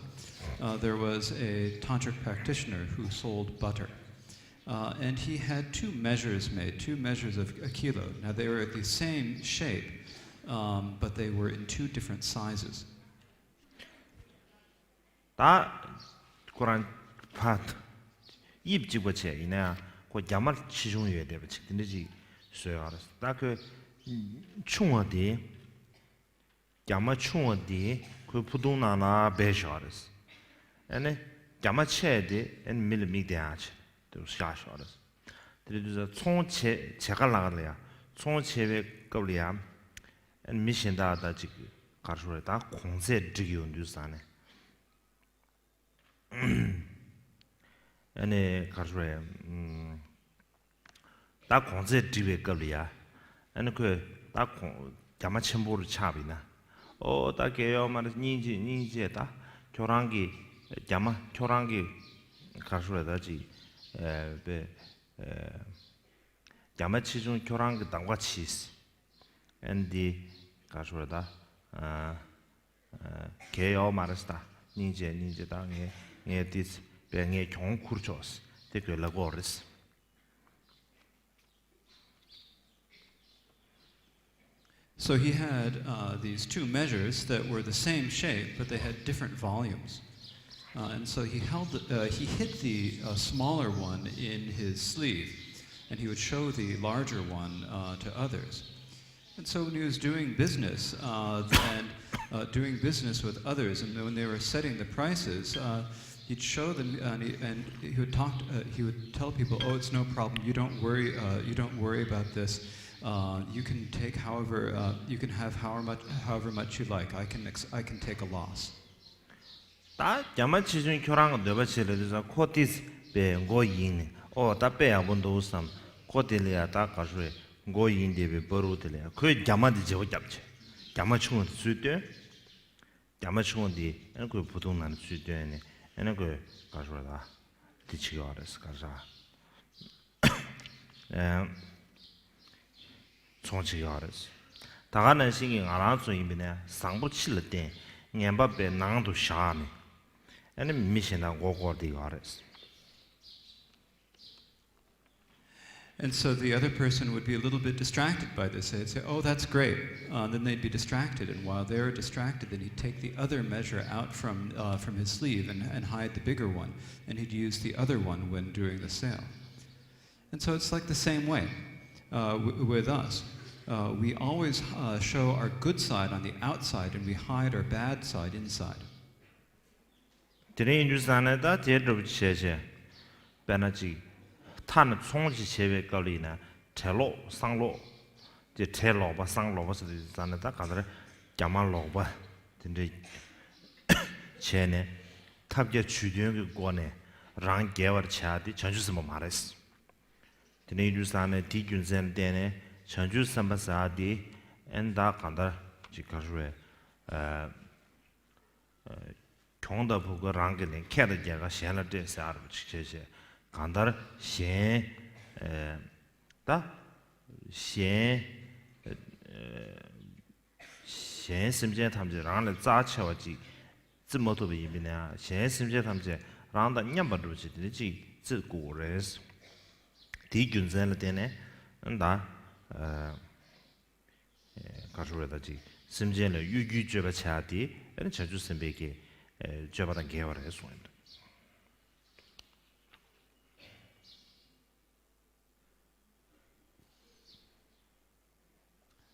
uh, there was a tantric practitioner who sold butter. Uh, and he had two measures made, two measures of a kilo. Now they were the same shape, um, but they were in two different sizes. ད་ཁོ་རང་ཕ་དབྱིབས་གཅིག་པ་བྱས་ཡིན་ན་ཡང་ཁོ་རྒྱ་མ་ཆེ་ཆུང་ཡོད་བསྡད་པ་ཅིག་དེ་འདྲ་ཅིག་བཟོས་ཡོད་རེད། ད་ཁོས་ཆུང་བ་དེ། རྒྱ་མ་ཆུང་བ་དེ་ཁོའི་ཕུ་ཐུང་ནང་ལ་སྦས་བཞག་རེད། ཨ་ནི་རྒྱ་མ་ཆེ་དེ་ཨ་ནི་མི་ལ་མིག་བསྟན་ཡག་ཆེད་དུ་བཞག་བཞག་རེད། དེ་རེད་དུས་ཚོང་བྱེད་བྱེད་ག་ལ་ག་ལ་ཡ་ཚོང་བྱེད་པའི་སྐབས་ལ་ཡ། ཨ་ནི་མི་གཞན་དག་ད་ཅིག་ག་རེ་ཞུ་རེད། ད་གོང་ཚད་སྒྲིག་ཡོང་དུས་ཙང་ནས། ཨ་ནི་ག་རེ་ཞུ་རེད། ཨམ། ད་གོང་ཚད་སྒྲིག་པའི་སྐབས་ལ་ཡ། ཨ་ནི་ཁོས་ད་གོང་རྒྱ་མ་ཆེན་པོ་རུ་ཆགས་པ་ཡིན་ན། ཨོ་ད་གལ་ཡོད་མ་རེད། སྙིང་རྗེ་སྙིང་རྗེ། ད་ཁྱོད་རང་གི་རྒྱ་མ་ཁྱོད་རང་གི་ག་རེ་ཞུ་རེད། ད་ཅིག་ཨ་པའི་ཨ་རྒྱ་མ་ཆེ་ཆུང་ཁྱོད་རང་གི་འདང་བ་གྱིས། ཨ་ནི་འདི་ག་རེ་ཞུ་རེད། ད་ཨ། གལ་ཡོད་མ་རེད། ད་སྙིང་རྗེ་སྙིང་རྗེ། ད་ངས་ངས་ཏིས་པས་ངས་གྱོང་ཁུར་ཆོག་དེ་ཁོས་ལབ་ཀྱི་ཡོད་རེད། So he had uh, these two measures that were the same shape, but they had different volumes. Uh, and so he held, uh, he hid the uh, smaller one in his sleeve, and he would show the larger one uh, to others. And so when he was doing business uh, and uh, doing business with others, and when they were setting the prices, uh, he'd show them, and he, and he would talk. Uh, he would tell people, "Oh, it's no problem. You don't worry. Uh, you don't worry about this. Uh, you can take however uh, you can have however much, however much you like. I can ex- I can take a loss." ད་རྒྱ་མ་ཆེ་ཆུང་ཁྱོད་རང་གི་འདོད་པ་བྱེད་ལ་དུས་ཙང་ཁོ་ཏིས་པའི་མགོ་ཡིན་ནས་ཨོ་ད་དཔེ་ཡག་པོ་འདུག་བསམ། ཁོ་དེ་ལ་ཡ་ད་ག་ཞུ་རེད། མགོ་ཡིན་བསྡད་པའི་བར་དུ་དེ་ལ་ཡ་ཁོས་རྒྱ་མ་དེ་བརྗེ་པོ་བརྒྱབ་བྱས། རྒྱ་མ་ཆུང་བ་དེ་ཚུར་བཏོན། རྒྱ་མ་ཆུང་བ་དེ་ཨ་ནི་ཁོའི་བུ་ཐུང་ནང་ནས་ཚུར་བཏོན་ནས་ཨ་ནི་ཁོས་ག་ཞུ་རེད། ད་དེ་བྱེད་ཀྱི་ཡོད་རེད། ག་རེ་ཟ། ཚོང་བྱེད་ཀྱི་ཡོད་རེད། ད་ག་ནང་བཞིན་གྱི་ང་རང་ཚོ་ཡིན་པ་ན་བཟང་པོ་ཕྱི་ལ་བསྟན། ངན་པ་པའི་ནང་དུ་བཞག་ནས་ཨ་ནི་མི་གཞན་དག་མགོ་སྐོར་བསྡད་ཡོད་རེད། And so the other person would be a little bit distracted by this. They'd say, "Oh, that's great." Uh, then they'd be distracted. And while they're distracted, then he'd take the other measure out from, uh, from his sleeve and, and hide the bigger one. And he'd use the other one when doing the sale. And so it's like the same way uh, w- with us. Uh, we always uh, show our good side on the outside and we hide our bad side inside. དེ་རིང་ཡིན་དུས་ཙང་ནས་ད་དེ་འདྲ་བོ་བྱས་བྱས། དཔེར་ན་ཅིག་མཐའ་ནས་ཚོང་ཅིག་བྱེད་པའི་སྐབས་ལ་ཡིན་ན་གྲེ་ལོག་སང་ལོག་དེ་གྲེ་ལོག་པ་སང་ལོག་པ་ཟེར་དུས་ཙང་ནས་ད་ག་ལྟར་རྒྱ་མ་ལོག་པ་དེ་འདྲ་བྱས་ནས་ཐབས་བརྒྱ་ཇུས་སྟོན་གྱི་སྒོ་ནས་རང་རྒྱལ་བར་བྱ་དེ་བྱང་ཆུབ་སེམས་དཔའ་མ་རེད། དེ་འདྲ་ཡིན་དུས་ཙང་ནས་དེའི་རྒྱུ་མཚན་ལ་བརྟེན་ནས་བྱང་ཆུབ་སེམས་དཔའ་ཟེར་དེ་ཨེ་ད་གང་ལྟར་ཅིག་ག་རེ་ཟེར་བས། གྱོང་དང་ཕོག་ཁུལ་རང་གིས་ལེན། ཁེ་དང་རྒྱལ་ཁ་གཞན་ལ་སྤྲད་ཟེར་བ་ཅིག་བྱས་བྱས། གང་ལྟར་གཞན་ད་གཞན་གཞན་སེམས་ཅན་ཐམས་ཅད་རང་ལས་རྩ་ཆེ་བ་ཅིག་བརྩི་མ་ཐུབ་པ་ཡིན་པས་ན་གཞན་སེམས་ཅན་ཐམས་ཅད་རང་དང་མཉམ་པར་འགྲུབ་བྱེད་དེ་འདྲ་ཅིག་བརྩི་དགོས་རེད། དེའི་རྒྱུ་མཚན་ལ་བརྟེན་ནས་ད། ག་རེ་རེད་ད་ཅིག་སེམས་ཅན་ལ་གཡོ་སྒྱུའི་སྤྱོད་པ་བྱ་དེ་ཨ་ནི་བྱང་ཆུབ་སེམས་དཔའི་གི་སྤྱོད་པ་དང་འགལ་བ་རེད་གསུངས་ཡོད།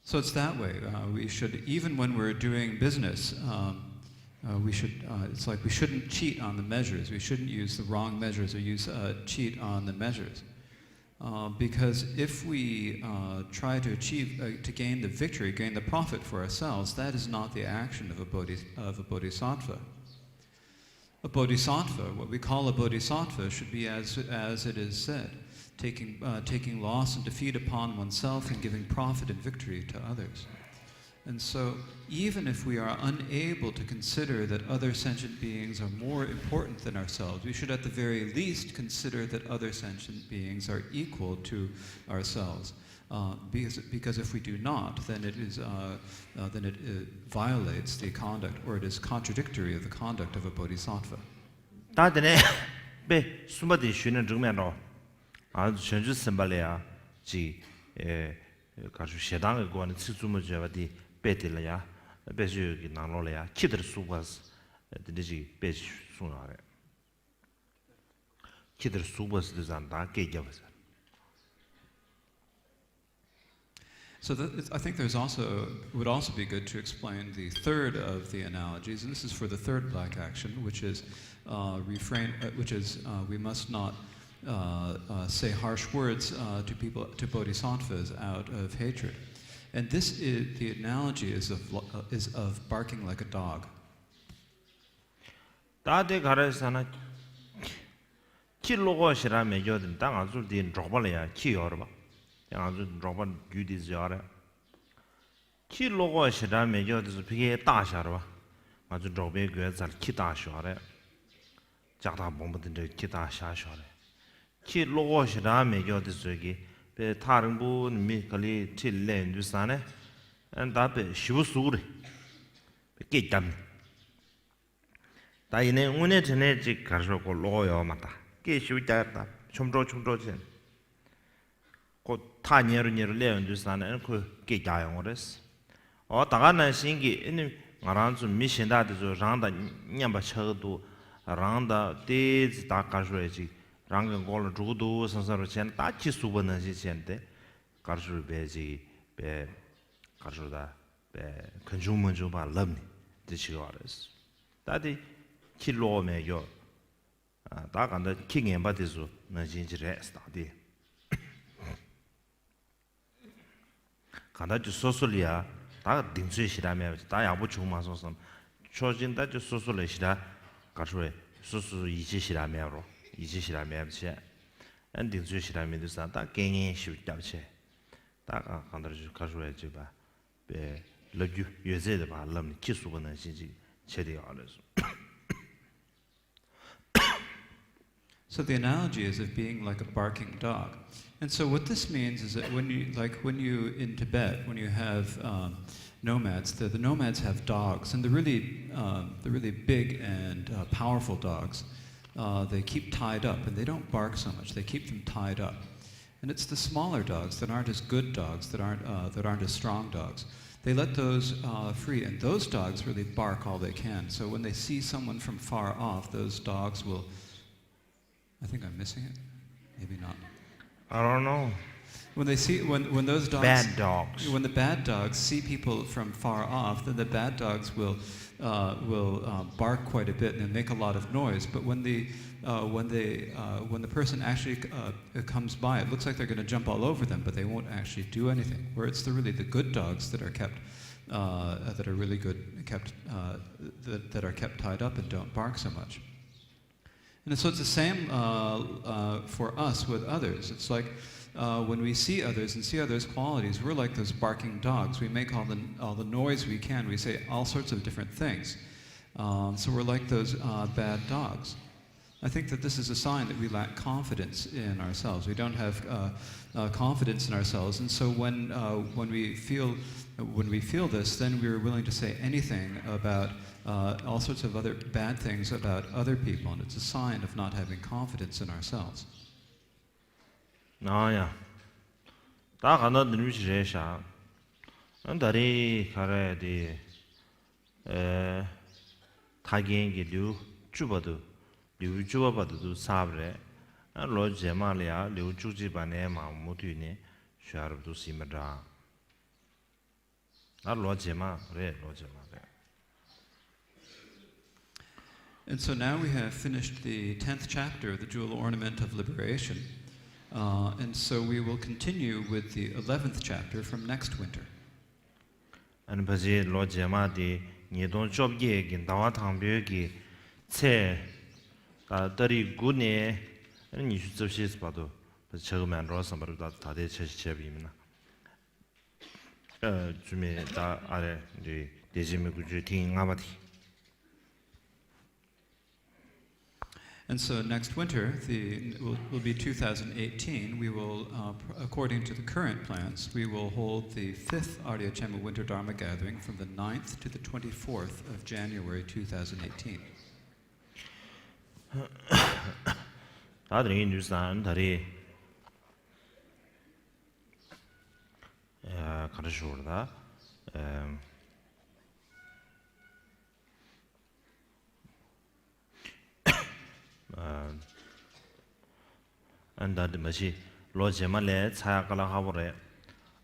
So it's that way. Uh, we should, even when we're doing business, um, uh, we should, uh, it's like we shouldn't cheat on the measures. We shouldn't use the wrong measures or use, uh, cheat on the measures. Uh, because if we uh, try to achieve, uh, to gain the victory, gain the profit for ourselves, that is not the action of a, bodhi, of a bodhisattva. A bodhisattva, what we call a bodhisattva, should be as, as it is said, taking, uh, taking loss and defeat upon oneself and giving profit and victory to others. And so, even if we are unable to consider that other sentient beings are more important than ourselves, we should at the very least consider that other sentient beings are equal to ourselves. Uh, because, because if we do not, then it is, uh, uh, then it, it violates the conduct, or it is contradictory of the conduct of a bodhisattva. ད་དེ་ནས་དཔེ་གསུམ་པ་དེ་ཞུས་ན་འགྲིག་མེད་འགྲོ། ཨ་བྱང་ཆུབ་སེམས་དཔའ་ལ་ཡ་ཅིག་ཨེ། ག་རེ་ཞེ་སྡང་གི་སྒོ་ནས་ཚིག་རྩུབ་མོ་བརྗོད་པ་འདི་དཔེ་དེ་ལ་ཡ། དཔེ་ཆོས་ཀྱི་ནང་ལོགས་ལ་ཡ་ཁྱི་དེར་ཟུག་པ། དེ་འདྲ་ཅིག་དཔེ་ཅིག་གསུངས་ཡོད་རེད། ཁྱི་དེར་ཟུག་པ་ཟེར་དུས་ཙང་ད་སྐད་རྒྱབ་པ་ཟེར། So the, I think there's also, would also be good to explain the third of the analogies, and this is for the third black action, which is uh, refrain, uh, which is uh, we must not uh, uh, say harsh words uh, to people, to bodhisattvas out of hatred. And this is, the analogy is of, uh, is of barking like a dog. ད་དེ་ག་རེ་ཟེར་ན། ཁྱི་བློ་ཁོག་ཞེ་དྲག་མེད་ཀྱོག་དེ་ད་ང་ཚོ་དེའི་འབྲོག་པ་ལ་ཡང་ཁྱི་ཡོད་རེད་པ། དེ་ང་ཚོ་འབྲོག་པ་རྒྱུད་དེ་ཡོད་རེད། ཁྱི་བློ་ཁོག་ཞེ་དྲག་མེད་ཀྱོག་དེ་ཚོ་ཕ་གིར་བཏགས་བཞག་རེད་པ། ང་ཚོ་འབྲོག་པའི་སྒོའི་རྩར་ཁྱི་བཏགས་བཞག་རེད། ལྕགས་ཐག་སྦོམ་པོ་དེ་འདྲའི་ཁྱི་བཏགས་བཞག་བཞག་རེད། ཁྱི་བློ་ཁོག་ཞེ་དྲག་མེད་ཀྱོག་དེ་ཚོས་ཀྱིས་དཔེ་ཐག་རིང་པོ་ནས་མི་ག་ལེར་ཁྲིད་ལས་ཡོང་དུས་ཙང་ནས་ཨ་ད་དཔེ་ཞེ་པོ་ཟུག་རེད། དཔེ་སྐད་བརྒྱབ་ནས། ད་ཡིན་ནའི་དངོས་གནས་དྲང་གནས་ཅིག་ག་རེ་ཟེར་ཁོ་བློ་ཁོག་ཡོད་མ་རེད། སྐད་ཞེ་པོ་རྒྱག་ད་ཆོམ་འགྲོ་ཆོམ་འགྲོ་བྱས་ནས། ཁོ་ཐག་ཉེ་རུ་ཉེ་རུ་སླེབས་ཡོང་དུས་ཙང་ནས་ཁོས་སྐད་རྒྱག་ཡོང་གི་རེད། འོ་ད་ག་ནང་བཞིན་གྱི་ཨ་ནི་ང་རང་ཚོ་མི་གཞན་དག་དེ་ཚོ་རང་དང་མཉམ་པ་ཆགས་ཀྱི་འདུག་རང་དང་ཏོག་ཙམ་ད་ག་རེ་ཟེར་ཅིག་རང་གི་མགོ་ལ་འགྲོ་གི་འདུག་བསམ་བསམ་རུ་བྱས་ན་ད་ཁྱི་ཟུག་པ་ནང་བཞིན་བྱས་ནས་དེ་ག་རེ་ཟེར་བས་ཅིག་བས་ག་རེ་ཟེར་ད་བས་གང་བྱུང་མང་བྱུང་བར་ལབ་ནས་དེ་བྱེད་ཀྱི་ཡོད་རེད། ད་དེ་ཁྱི་བློ་ཁོག་མེད་ཀྱོག་ད་གང་ལྟར་ཁྱི་ངན་པ་དེ་ཚོ་ནང་བཞིན་ཅིག་རེད་ཟེར་ད་དེ། གང་ལྟར་གྱི་སོ་སོ་ལ་ཡ་ད་གདེང་ཚོད་ཞེ་དྲག་མེད་པ་ཅིག་ད་ཡག་པོ་བྱུང་མ་སོང་བསམ། ཆོག་མཆན་ད་ཀྱི་སོ་སོ་ལ་ཞེ་དྲག་ག་རེ་ཟེར་བས་སོ་སོ་སོ་ཡིད་ཆེས་ཞེ་དྲག་མེད་རོ། ཡིད་ཆེས་ཞེ་དྲག་མེད་པ་བྱས། ཨ་གདེང་ཚོད་ཞེ་དྲག་མེད་དུས་ཙང་ད་སྐད་ངན་ཞེ་པོ་བརྒྱབ་བྱས། ད་གང་ལྟར་གྱི་ག་རེ་ཟེར་བས་ཅིག་པ། པའི་ལབ་རྒྱུ་ཡོད་ཚད་དེ་ཕར་ལབ་ནས་ཁྱི་ཟུག་པ་ནང་བཞིན་ཅིག་བྱས་བསྡད་ཡོད་རེད། So the analogy is of being like a barking dog. And so what this means is that when you, like when you, in Tibet, when you have um, nomads, the, the nomads have dogs, and the really, um, the really big and uh, powerful dogs, uh, they keep tied up, and they don't bark so much. They keep them tied up. And it's the smaller dogs that aren't as good dogs, that aren't, uh, that aren't as strong dogs. They let those uh, free, and those dogs really bark all they can. So when they see someone from far off, those dogs will. I think I'm missing it. Maybe not. I don't know. When they see when when those dogs bad dogs. When the bad dogs see people from far off, then the bad dogs will uh, will uh, bark quite a bit and make a lot of noise. But when the uh, when they uh, when the person actually uh, comes by, it looks like they're going to jump all over them, but they won't actually do anything. Where it's the really the good dogs that are kept uh, that are really good kept uh, that, that are kept tied up and don't bark so much. And so it's the same uh, uh, for us with others. It's like uh, when we see others and see others' qualities, we're like those barking dogs. We make all the, all the noise we can. We say all sorts of different things. Um, so we're like those uh, bad dogs. I think that this is a sign that we lack confidence in ourselves. We don't have uh, uh, confidence in ourselves. And so when, uh, when, we feel, when we feel this, then we're willing to say anything about uh, all sorts of other bad things about other people, and it's a sign of not having confidence in ourselves. ཨ་ཡ། ད་ག་ན་འདི་འདྲ་ཞིག་རེད་ཤག་ཨ་ད་རེས་ག་རེ་དེ། ཨེ། ཕ་རྒན་གྱི་ལེའུ་བཅུ་བར་དུ། ལེའུ་བཅུ་པ་བར་དུ་འདུག་ཚར་བ་རེད། ཨ་ལོ་རྗེས་མ་ལ་ཡང་ལེའུ་བཅུ་གཅིག་པ་ནས་མར་མུ་མཐུད་ནས་ཞུ་ཡ་རབ་འདུག་ཟིན་པ་འདྲ། ཨ་ལོ་རྗེས་མ་རེད། ལོ་རྗེས་མ་རེད། And so now we have finished the tenth chapter, the jewel ornament of liberation. Uh, and so we will continue with the eleventh chapter from next winter. ཨ་ནི་ཕལ་ཆེར་ལོ་རྗེས་མ་དེ་ཉིས་སྟོང་བཅོ་བརྒྱད་ཀྱི་ཟླ་བ་དང་པོའི་གི་ཚེས་ད་ཏ་རིག་དགུ་ནས་ཨ་ནི་ཉི་ཤུ་རྩ་བཞི་བར་དུ་ཆགས་ཀྱི་མེད་འགྲོ་བསམ་པ་རེད། ད་ད་ལྟའི་འཆར་གཞི་བྱས་པ་ཡིན་ན། ཨ་བཅུ་མེད་ད་ཨ་རེ་འདི་བདེ་ཆེན་མའི་དགུན་ཆོས་ཐེངས་ལྔ་པ་དེ། And so next winter, the will, will be two thousand eighteen. We will, uh, pr- according to the current plans, we will hold the fifth Arya Chema Winter Dharma Gathering from the ninth to the twenty-fourth of January two thousand eighteen. ད་དེ་རིང་དུས་སང་ད་རེས་ཨ་ག་རེ་ཞུ་དགོས་རེད་ད། ཨ། ཨ་ད་འདི་མ་གཞི་ལོ་རྗེས་མ་ལས་ཚར་ཡག་དཀའ་ལས་ཁག་པོ་རེད།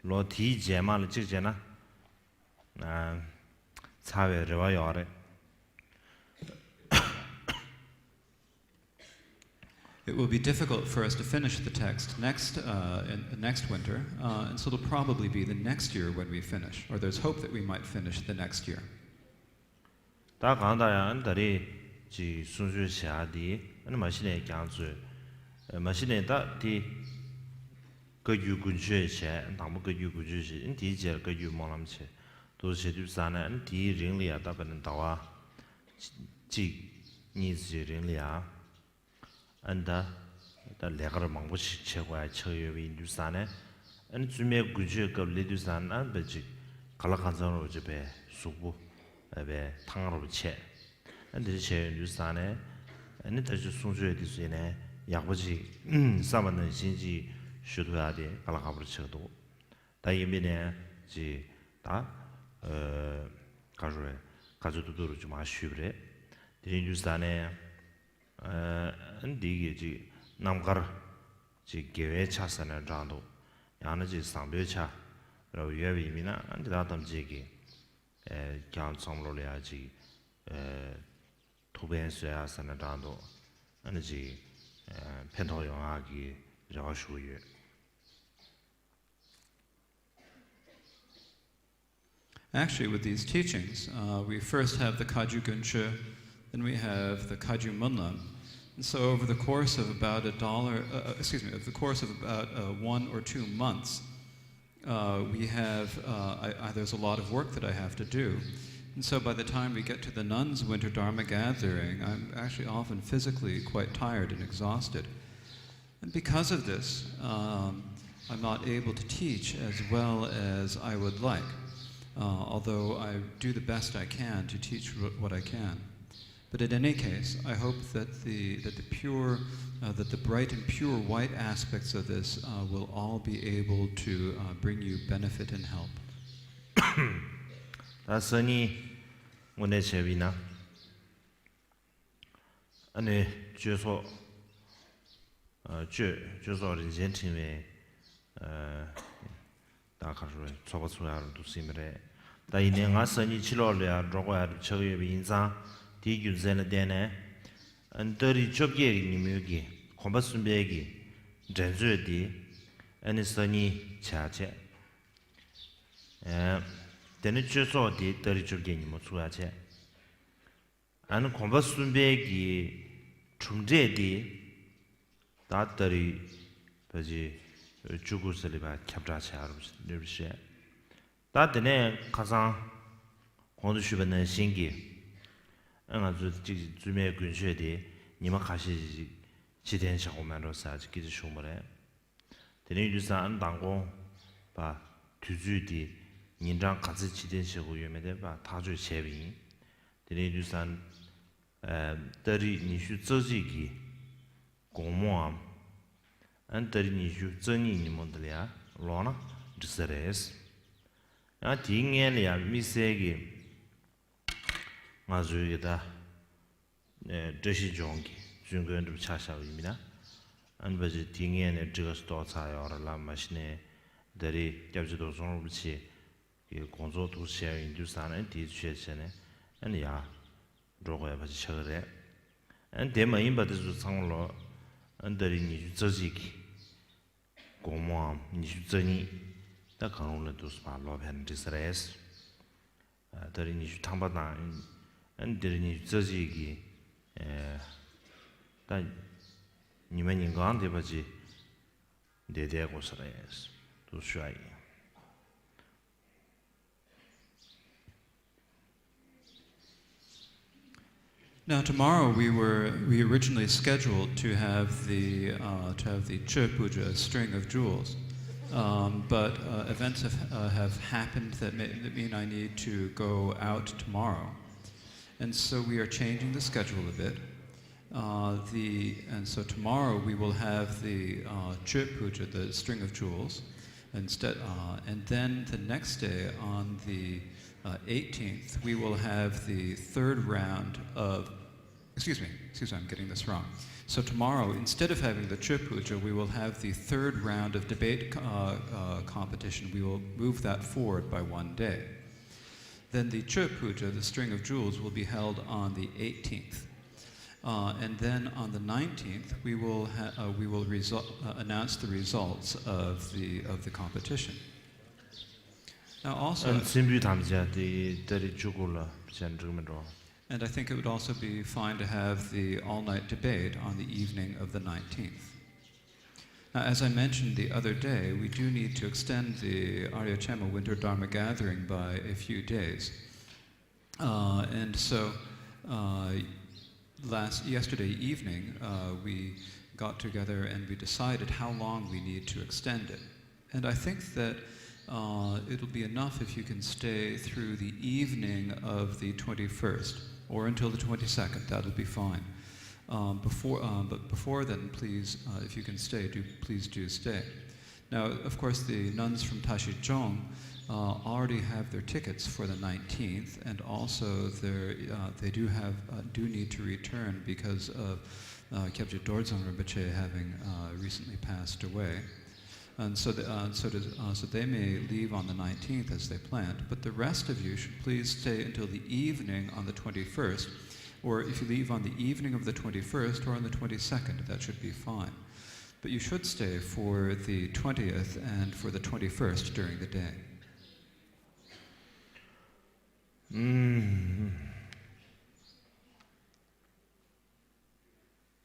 ལོ་དེའི་རྗེས་མ་ལ་གཅིག་བྱས་ན་ཨ་ཚར་བའི་རེ་བ་ཡོད་རེད། It will be difficult for us to finish the text next, uh, in, next winter, uh, and so it'll probably be the next year when we finish, or there's hope that we might finish the next year. ད་གང་ལྟར་ཡང་ད་རེས་ཀྱི་གསུང་ཆོས་བྱ་འདི་ཨ་ནི་མ་གཞི་ནས་ཀྱང་ཚོས་མ་གཞི་ནས་ད་དེ་བཀའ་བརྒྱུད་དགུན་ཆོས་བྱས། དང་པོ་བཀའ་བརྒྱུད་དགུན་ཆོས་བྱས། ཨ་ནི་དེའི་རྗེས་ལ་བཀའ་བརྒྱུད་སྨོན་ལམ་བྱས། དུ་བྱེད་དུས་ཙ་ནས་ཨ་ནི་དེའི་རིང་ལ་ཡང་ད་དཔེར་ན་ཟླ་བ་གཅིག་གཉིས་ཙམ་རིང་ལ་ཡང་ཨ་ནི་ད་ད་ལས་ཀ་མང་པོ་ཞིག་བྱེད་དགོས་ཡ་ཆགས་ཡོད་པ་ཡིན་དུས་ཙ་ནས། ཨ་ནི་བཙུན་མའི་དགུན་ཆོས་སྐབས་སླེབས་དུས་ཙ་ན་ཨ་ནི་དཔེ་ཅིག་ག་ལ་གང་འཚམ་རོ་ཅིག་དཔེ་གཟུགས་པོ་དཔེ་ཐང་རོ་བྱས། ཨ་ནི་དེ་འདྲ་བྱས་ཡོད་དུས་ཙ་ནས་ཨ་ནི་ད་ཅིག་གསུང་ཆོས་དེ་ཚོ་ནས་ཡག་པོ་ཅིག་བསམ་པ་ནང་བཞིན་ཅིག་ཞུ་ཐུབ་ཡ་དེ་དཀའ་ལས་ཁག་པོ་ཆགས་འདུག་ད་ཡིན་པས་ནས་ཅིག་ད་ཨ་ག་རེ་ཟེར་དགོས་རེད། ག་ཚོད་ཐུབ་ཐུབ་རུ་ཅིག་མར་ཞུས་པ་རེད། དེ་རིང་དུས་ཙ་ནས་ཨ་འདི་གི་ཅིག་རྣམ་དཀར་ཅིག་དགེ་བའི་ཆ་ཟེར་ན་འདྲ་འདུག་ཡང་ན་ཅིག་བཟང་པོའི་ཆ་རབ་ཡོད་པ་ཡིན་མིན་ན་ཨ་འདི་དག་ཐམས་ཅད་ཀྱི་ཨ་ཀྱང་ཚང་མ་ལོ་ལ་ཡ་ཅིག་ཨ་ཐུགས་ཕན་གསོས་ཡ་ཟེར་ན་འདྲ་འདུག་ཨ་ནི་ཅིག་ཨ་ཕན་ཐོགས་ཡོང་ཡ་གི་རེ་བ་ཞུ་གི་ཡོད། Actually, with these teachings, uh, we first have the Kagyu Guinche, then we have the Kagyu Munlam. And so, over the course of about a dollar, uh, uh, excuse me, over the course of about uh, one or two months, uh, we have, uh, I, I, there's a lot of work that I have to do. And so, by the time we get to the nuns' winter Dharma gathering, I'm actually often physically quite tired and exhausted. And because of this, um, I'm not able to teach as well as I would like, uh, although I do the best I can to teach wh- what I can. But in any case, I hope that the, that the pure, uh, that the bright and pure white aspects of this uh, will all be able to uh, bring you benefit and help. ད་སང་ཉིན་དངོས་གནས་བྱས་པ་ཡིན་ན། ཨ་ནི་གཅོད་ཚོགས། ཨ་གཅོད་གཅོད་ཚོགས་རིན་ཆེན་ཕྲེང་བའི་ ད་ག་རེ་ཚོགས་པ་ཚུགས་ཡག་རུ་འདུག་སྲིད་མི་རེད། ད་ཡིན་ནའི་ང་སང་ཉིན་ཕྱི་ལོགས་ལ་ཡར་འགྲོ་དགོས་ཡག་རུ་ཆགས་ཀྱི་ཡོད་པ་ཡིན་ཙང་། དེའི་རྒྱུ་མཚན་ལ་བརྟེན་ནས་ཨ་ནི་ཏ་རིག་བཅོ་བརྒྱད་ཀྱི་ཉིན་མོའི་གི་གོམ་པ་གསུམ་པའི་གི་འགྲན་རྩོད་དེ་ཨ་ནི་སང་ཉིན་བྱ་བྱས། ཨེ། དེ་ནས་གཅོད་ཚོགས་དེ་ཏ་རིག་བཅོ་བརྒྱད་ཉིན་མོ་ཚུགས་ཡག་བྱས། ཨ་ནི་གོམ་པ་གསུམ་པའི་གི་གྲུབ་འབྲས་དེ་ད་ཏ་རིག་ཕལ་ཆེར་བཅུ་དགུ་ཙམ་ལ་ཕར་ཁྱབ་བསྒྲགས་བྱ་རུ་བཤད། ད་དེ་ནས་ཁ་སང་གོང་དུ་ཞུས་པ་ནང་བཞིན་གྱི་ཨ་ང་ཚོ་གཅིག་བཙུན་མའི་དགུན་ཆོས་དེ་ཉི་མ་ཁ་ཤས་ཤིག་ཕྱིར་འཐེན་བྱ་དགོས་མེད་འགྲོ་ཟེར་གྱི་སྐད་ཆ་བྱུང་བ་རེད། དེ་ནས་ཡིན་དུས་ཙང་མདང་དགོང་པ་དུས་ཚོད་དེ་ཉིན་གྲངས་ག་ཚོད་ཕྱིར་འཐེན་བྱེད་དགོས་ཡོད་མེད་དེ་ཕར་ཐག་གཅོད་བྱས་པ་ཡིན། དེ་ནས་ཡིན་དུས་ཙང་ཨ་ཏ་རིག་ཉི་ཤུ་རྩ་གཅིག་གི་དགོང་མོའམ། ཨ་ནི་ཏ་རིག་ཉི་ཤུ་རྩ་གཉིས་ཉིན་མོ་འདི་ལ་ཡང་ལོག་ན་འགྲིག་ས་རེད། ཡང་དེའི་སྔོན་ལ་ཡང་དམིགས་བསལ་གྱི་ང་ཚོའི་གི་ད་ཨེ་བཀྲ་ཤིས་ལྗོངས་ཀྱི་བཙུན་དགོན་འདྲ་པོ་ཆ་བཞག་པ་ཡིན་ན། ཨ་ནི་ཕལ་ཆེར་དེའི་སྔོན་ནས་སྒྲིག་ག་ཞིག་གཏོགས་ཚར་ཡོད་རེད་ལ། མ་གཞི་ནས་ད་རེས་སྐྱབས་རྗེ་རྡོར་འཛོམས་རིན་པོ་ཆེ་གི་དགོངས་རྫོགས་ཐུགས་རྗེ་ཆེ་ཡིན་དུས་ཙང་ནས་དེའི་ཆེད་བྱས་ནས་ཨ་ནི་ཡར་འགྲོ་དགོས་ཡ་ཕལ་ཆེར་ཆགས་ཀྱི་རེད། ཨ་ནི་དེ་མ་ཡིན་པ་དེ་ཚོ་ཚང་མ་ལོ་ཨ་ནི་ཏ་རིག་ཉི་ཤུ་རྩ་གཅིག་གི་དགོང་མོའམ་ཉི་ཤུ་རྩ་གཉིས་ད་གང་རུང་ལ་འདུག་སེ་ཕར་ལོག་ཕེབས་ན་འགྲིག་ས་རེད། ཨ་ཏ་རིག་ཉི་ཤུ་ཐམ་པ་དང་ཨ་ནི་ཏ་རིག་ཉི་ཤུ་རྩ་གཅིག་གི་ཨ་ད་ཉི་མ་ཉིན་གང་དེ་ཕལ་ཆེར་བསྡད་བསྡད་དགོས་ས་རེད་འདུག་ཞུ་ཡ་ཡིན། Now, tomorrow we were, we originally scheduled to have the, uh, to have the Chö Puja, String of Jewels. Um, but, uh, events have, uh, have happened that may, that mean I need to go out tomorrow. And so we are changing the schedule a bit. Uh, the, and so tomorrow we will have the, uh, Chö Puja, the String of Jewels, instead, uh, and then the next day on the, uh, eighteenth, we will have the third round of, excuse me, excuse me, I'm getting this wrong. So tomorrow, instead of having the Chö Puja, we will have the third round of debate co-, uh, uh, competition. We will move that forward by one day. Then the Chö Puja, the String of Jewels, will be held on the eighteenth. Uh, and then on the nineteenth, we will ha-, uh, we will result, uh, announce the results of the, of the competition. Now, also, ཨ་ནི་མཚན་འབུལ་དམ་བཅའ་དེ་ཏ་རིག་བཅུ་དགུ་ལ་བྱས་ན་འགྲིག་མི་འགྲོ། And I think it would also be fine to have the all-night debate on the evening of the nineteenth. Now, as I mentioned the other day, we do need to extend the Arya Chema Winter Dharma Gathering by a few days. Uh, and so, uh, last, yesterday evening, uh, we got together and we decided how long we need to extend it. And I think that, uh, it'll be enough if you can stay through the evening of the twenty-first or until the twenty-second. That'll be fine. Um, before, um, but before then, please, uh, if you can stay, do, please do stay. Now, of course, the nuns from Tashijong, uh, already have their tickets for the nineteenth, and also they're, uh, they do have, uh, do need to return because of, uh, Kyabje Dordzang Rinpoche having, uh, recently passed away. And so, the, uh, so, does, uh, so they may leave on the nineteenth as they planned, but the rest of you should please stay until the evening on the twenty-first, or if you leave on the evening of the twenty-first or on the twenty-second, that should be fine. But you should stay for the twentieth and for the twenty-first during the day. ཨུམ།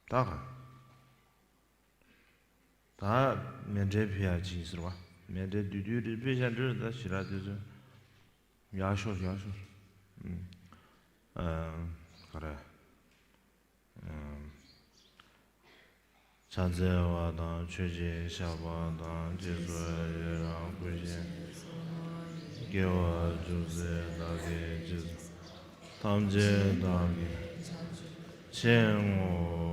ད་ག་ད་མཎྜལ་ཕུལ་ཡག་ཅིག་ཟེར་བ། མཎྜལ་བསྡུས་བསྡུས་རེ་ཕུལ་བཞག་འགྲོ། ད་ཞེ་དྲག་དུས་ཚོད་ཡག་ཤོས་ཡག་ཤོས། ཨུམ། ཨ། ག་རེ། ཨུམ། ཕྱག་འཚལ་བ་དང་མཆོད་ཅིང་བཤགས་པ་དང་། རྗེས་སུ་ཡི་རང་བསྐུལ་ཞིང་། དགེ་བ་ཅུང་ཟད་བདག་གིས་ཅི་བསགས། ཐམས་ཅད་བདག་གིས་ཆེན་བསྔོ།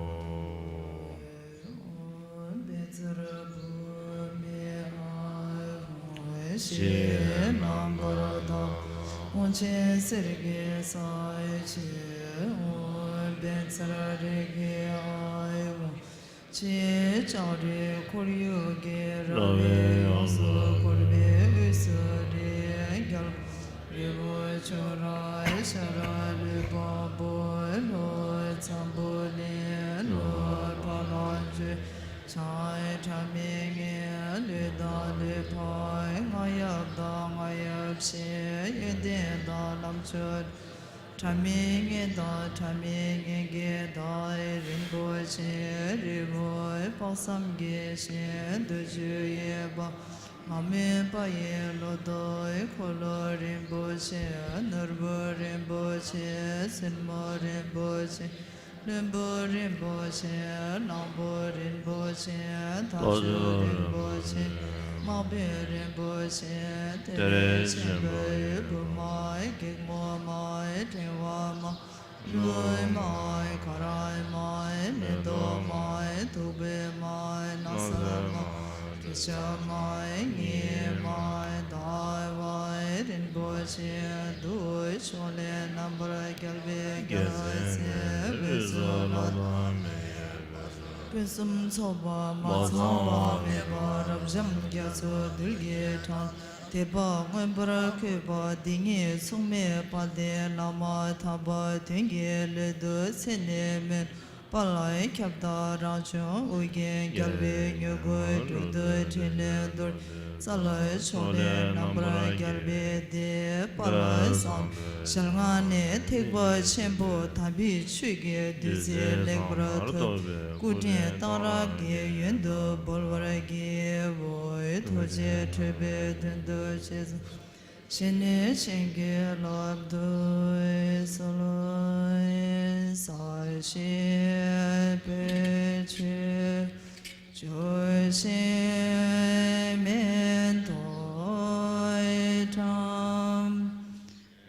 ཞེས་རྣམ་པར་དག་པའི་ཆེན་གསེར་གྱི་ས་ཡི་ཕྱིར། བཛྲ་རེ་ཁེ་ཨཱ་ཡུ། ཞེས་ལྕགས་རི་ཁོར་ཡུག་གི་ར་བས་ཡོངས་སུ་བསྐོར་བའི་དབུས་སུ་རི་རྒྱལ་པོ་རི་བོ་ཁྱོད་རང་ཤ་ར་ལུས་འཕགས་པོ་ལྷོ་འཛམ་བུ་གླིང་ལྷོ་ཕ་ལང་ཆུ་བྱང་སྒྲ་མི་སྙན་ལུས་དང་ལུས་འཕགས་རྔ་ཡབ་དང་རྔ་ཡབ་ཆེ་ཡོན་ཏན་དང་ལམ་མཆོག་སྒྲ་མི་སྙན་དང་སྒྲ་མི་སྙན་གྱི་བདག་རིན་པོ་ཆེ་རི་བོ་དཔག་བསམ་གྱི་ཞིང་དུ་བཞུགས་ཡོད་པ། མ་རྨོས་པ་ཡི་ལོ་ཏོག་འཁོར་ལོ་རིན་པོ་ཆེ་ནོར་བུ་རིན་པོ་ཆེ་སེན་མོ་རིན་པོ་ཆེ་ལྷུན་པོ་རིན་པོ་ཆེ་གླང་པོ་རིན་པོ་ཆེ་མཐའ་མཇུག་རིན་པོ་ཆེ་དམག་དཔོན་རིན་པོ་ཆེ་གཏེར་ཆེན་པོའི་བུ་མ་སྒེག་མོ་མ་ཕྲེང་བ་མ་ལུས་མ་ཁ་ར་མ་མེ་ཏོག་མ་ཐུག་པའི་མ་ན་བཟའ་མ་སྐྱེ་ཤ་མ་ཉི་མ་ཟླ་བ་རིན་པོ་ཆེ་འདུ་ཕྱོགས་ལས་རྣམ་པར་རྒྱལ་བའི་རྒྱལ་སྲས་འོད་སྲུང་ལ། ཕུན་སུམ་ཚོགས་པ་མ་ཚང་བ་མེད་པ་རབ་འབྱམས་རྒྱ་མཚོ་རྡུལ་གྱི་གྲངས། དད་པ་མངོན་པར་བཀོད་པ་འདི་ཉིད་མཚུངས་མེད་དཔལ་ལྡན་བླ་མ་དམ་པ་དོན་གྱི་བློ་འདུ་ཚད་ནས་མེད་པ་ལ་ཁྱབ་བདག་རང་བྱུང་ཨོ་རྒྱན་རྒྱལ་བའི་མྱུ་གུ་སྒྲོན་དུ་ཕྲིན་ལས་གཏོར། རྩ་ལ་ཕྱོགས་ལས་རྣམ་པར་རྒྱལ་བའི་སྡེ་པ་ལ་བསམ། ཞལ་སྔ་ནས་ཐེག་པ་ཆེན་པོ་དམ་པའི་ཆོས་ཀྱི་བདུད་རྩི་ལེགས་པར་ཐོབ། སྐུ་ཕྲེང་གཏང་རག་གི་ཡོན་དུ་སྦོལ་བར་བགྱིའོ། ཐུགས་རྗེ་ཁྲོས་པའི་དོན་དུ་ཞེ་སའི་ཞི་གནས་བྱིན་གྱིས་བརླབ་ཏུ་གསོལ། ས་གཞི་པོད་ཆུ་བཅུ་བཞི་མེ་ཏོག་ཁྲམ།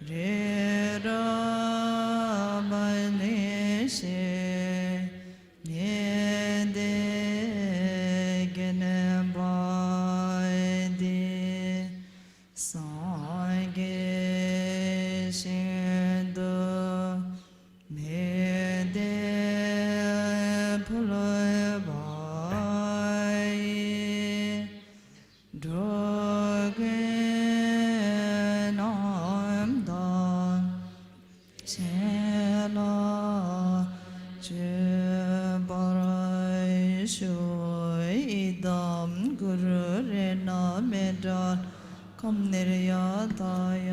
རི་རབ་གླིང་བཞི་ཉི་ཟླའི་རྒྱན་པ་འདི། སངས་རྒྱས་ཞིང་དུ་མི་འདའ་ཕུལ་བ་ཡི། འགྲོ་ཀུན་རྣམ་དག་བྱིན་རླབས་སྤྱོད་པར་ཤོག་ཨི་དམ་གུ་རུ་རཏྣ་མཎྜལ། ཁམས་ནིར་ཡ་ཐ་ཡ་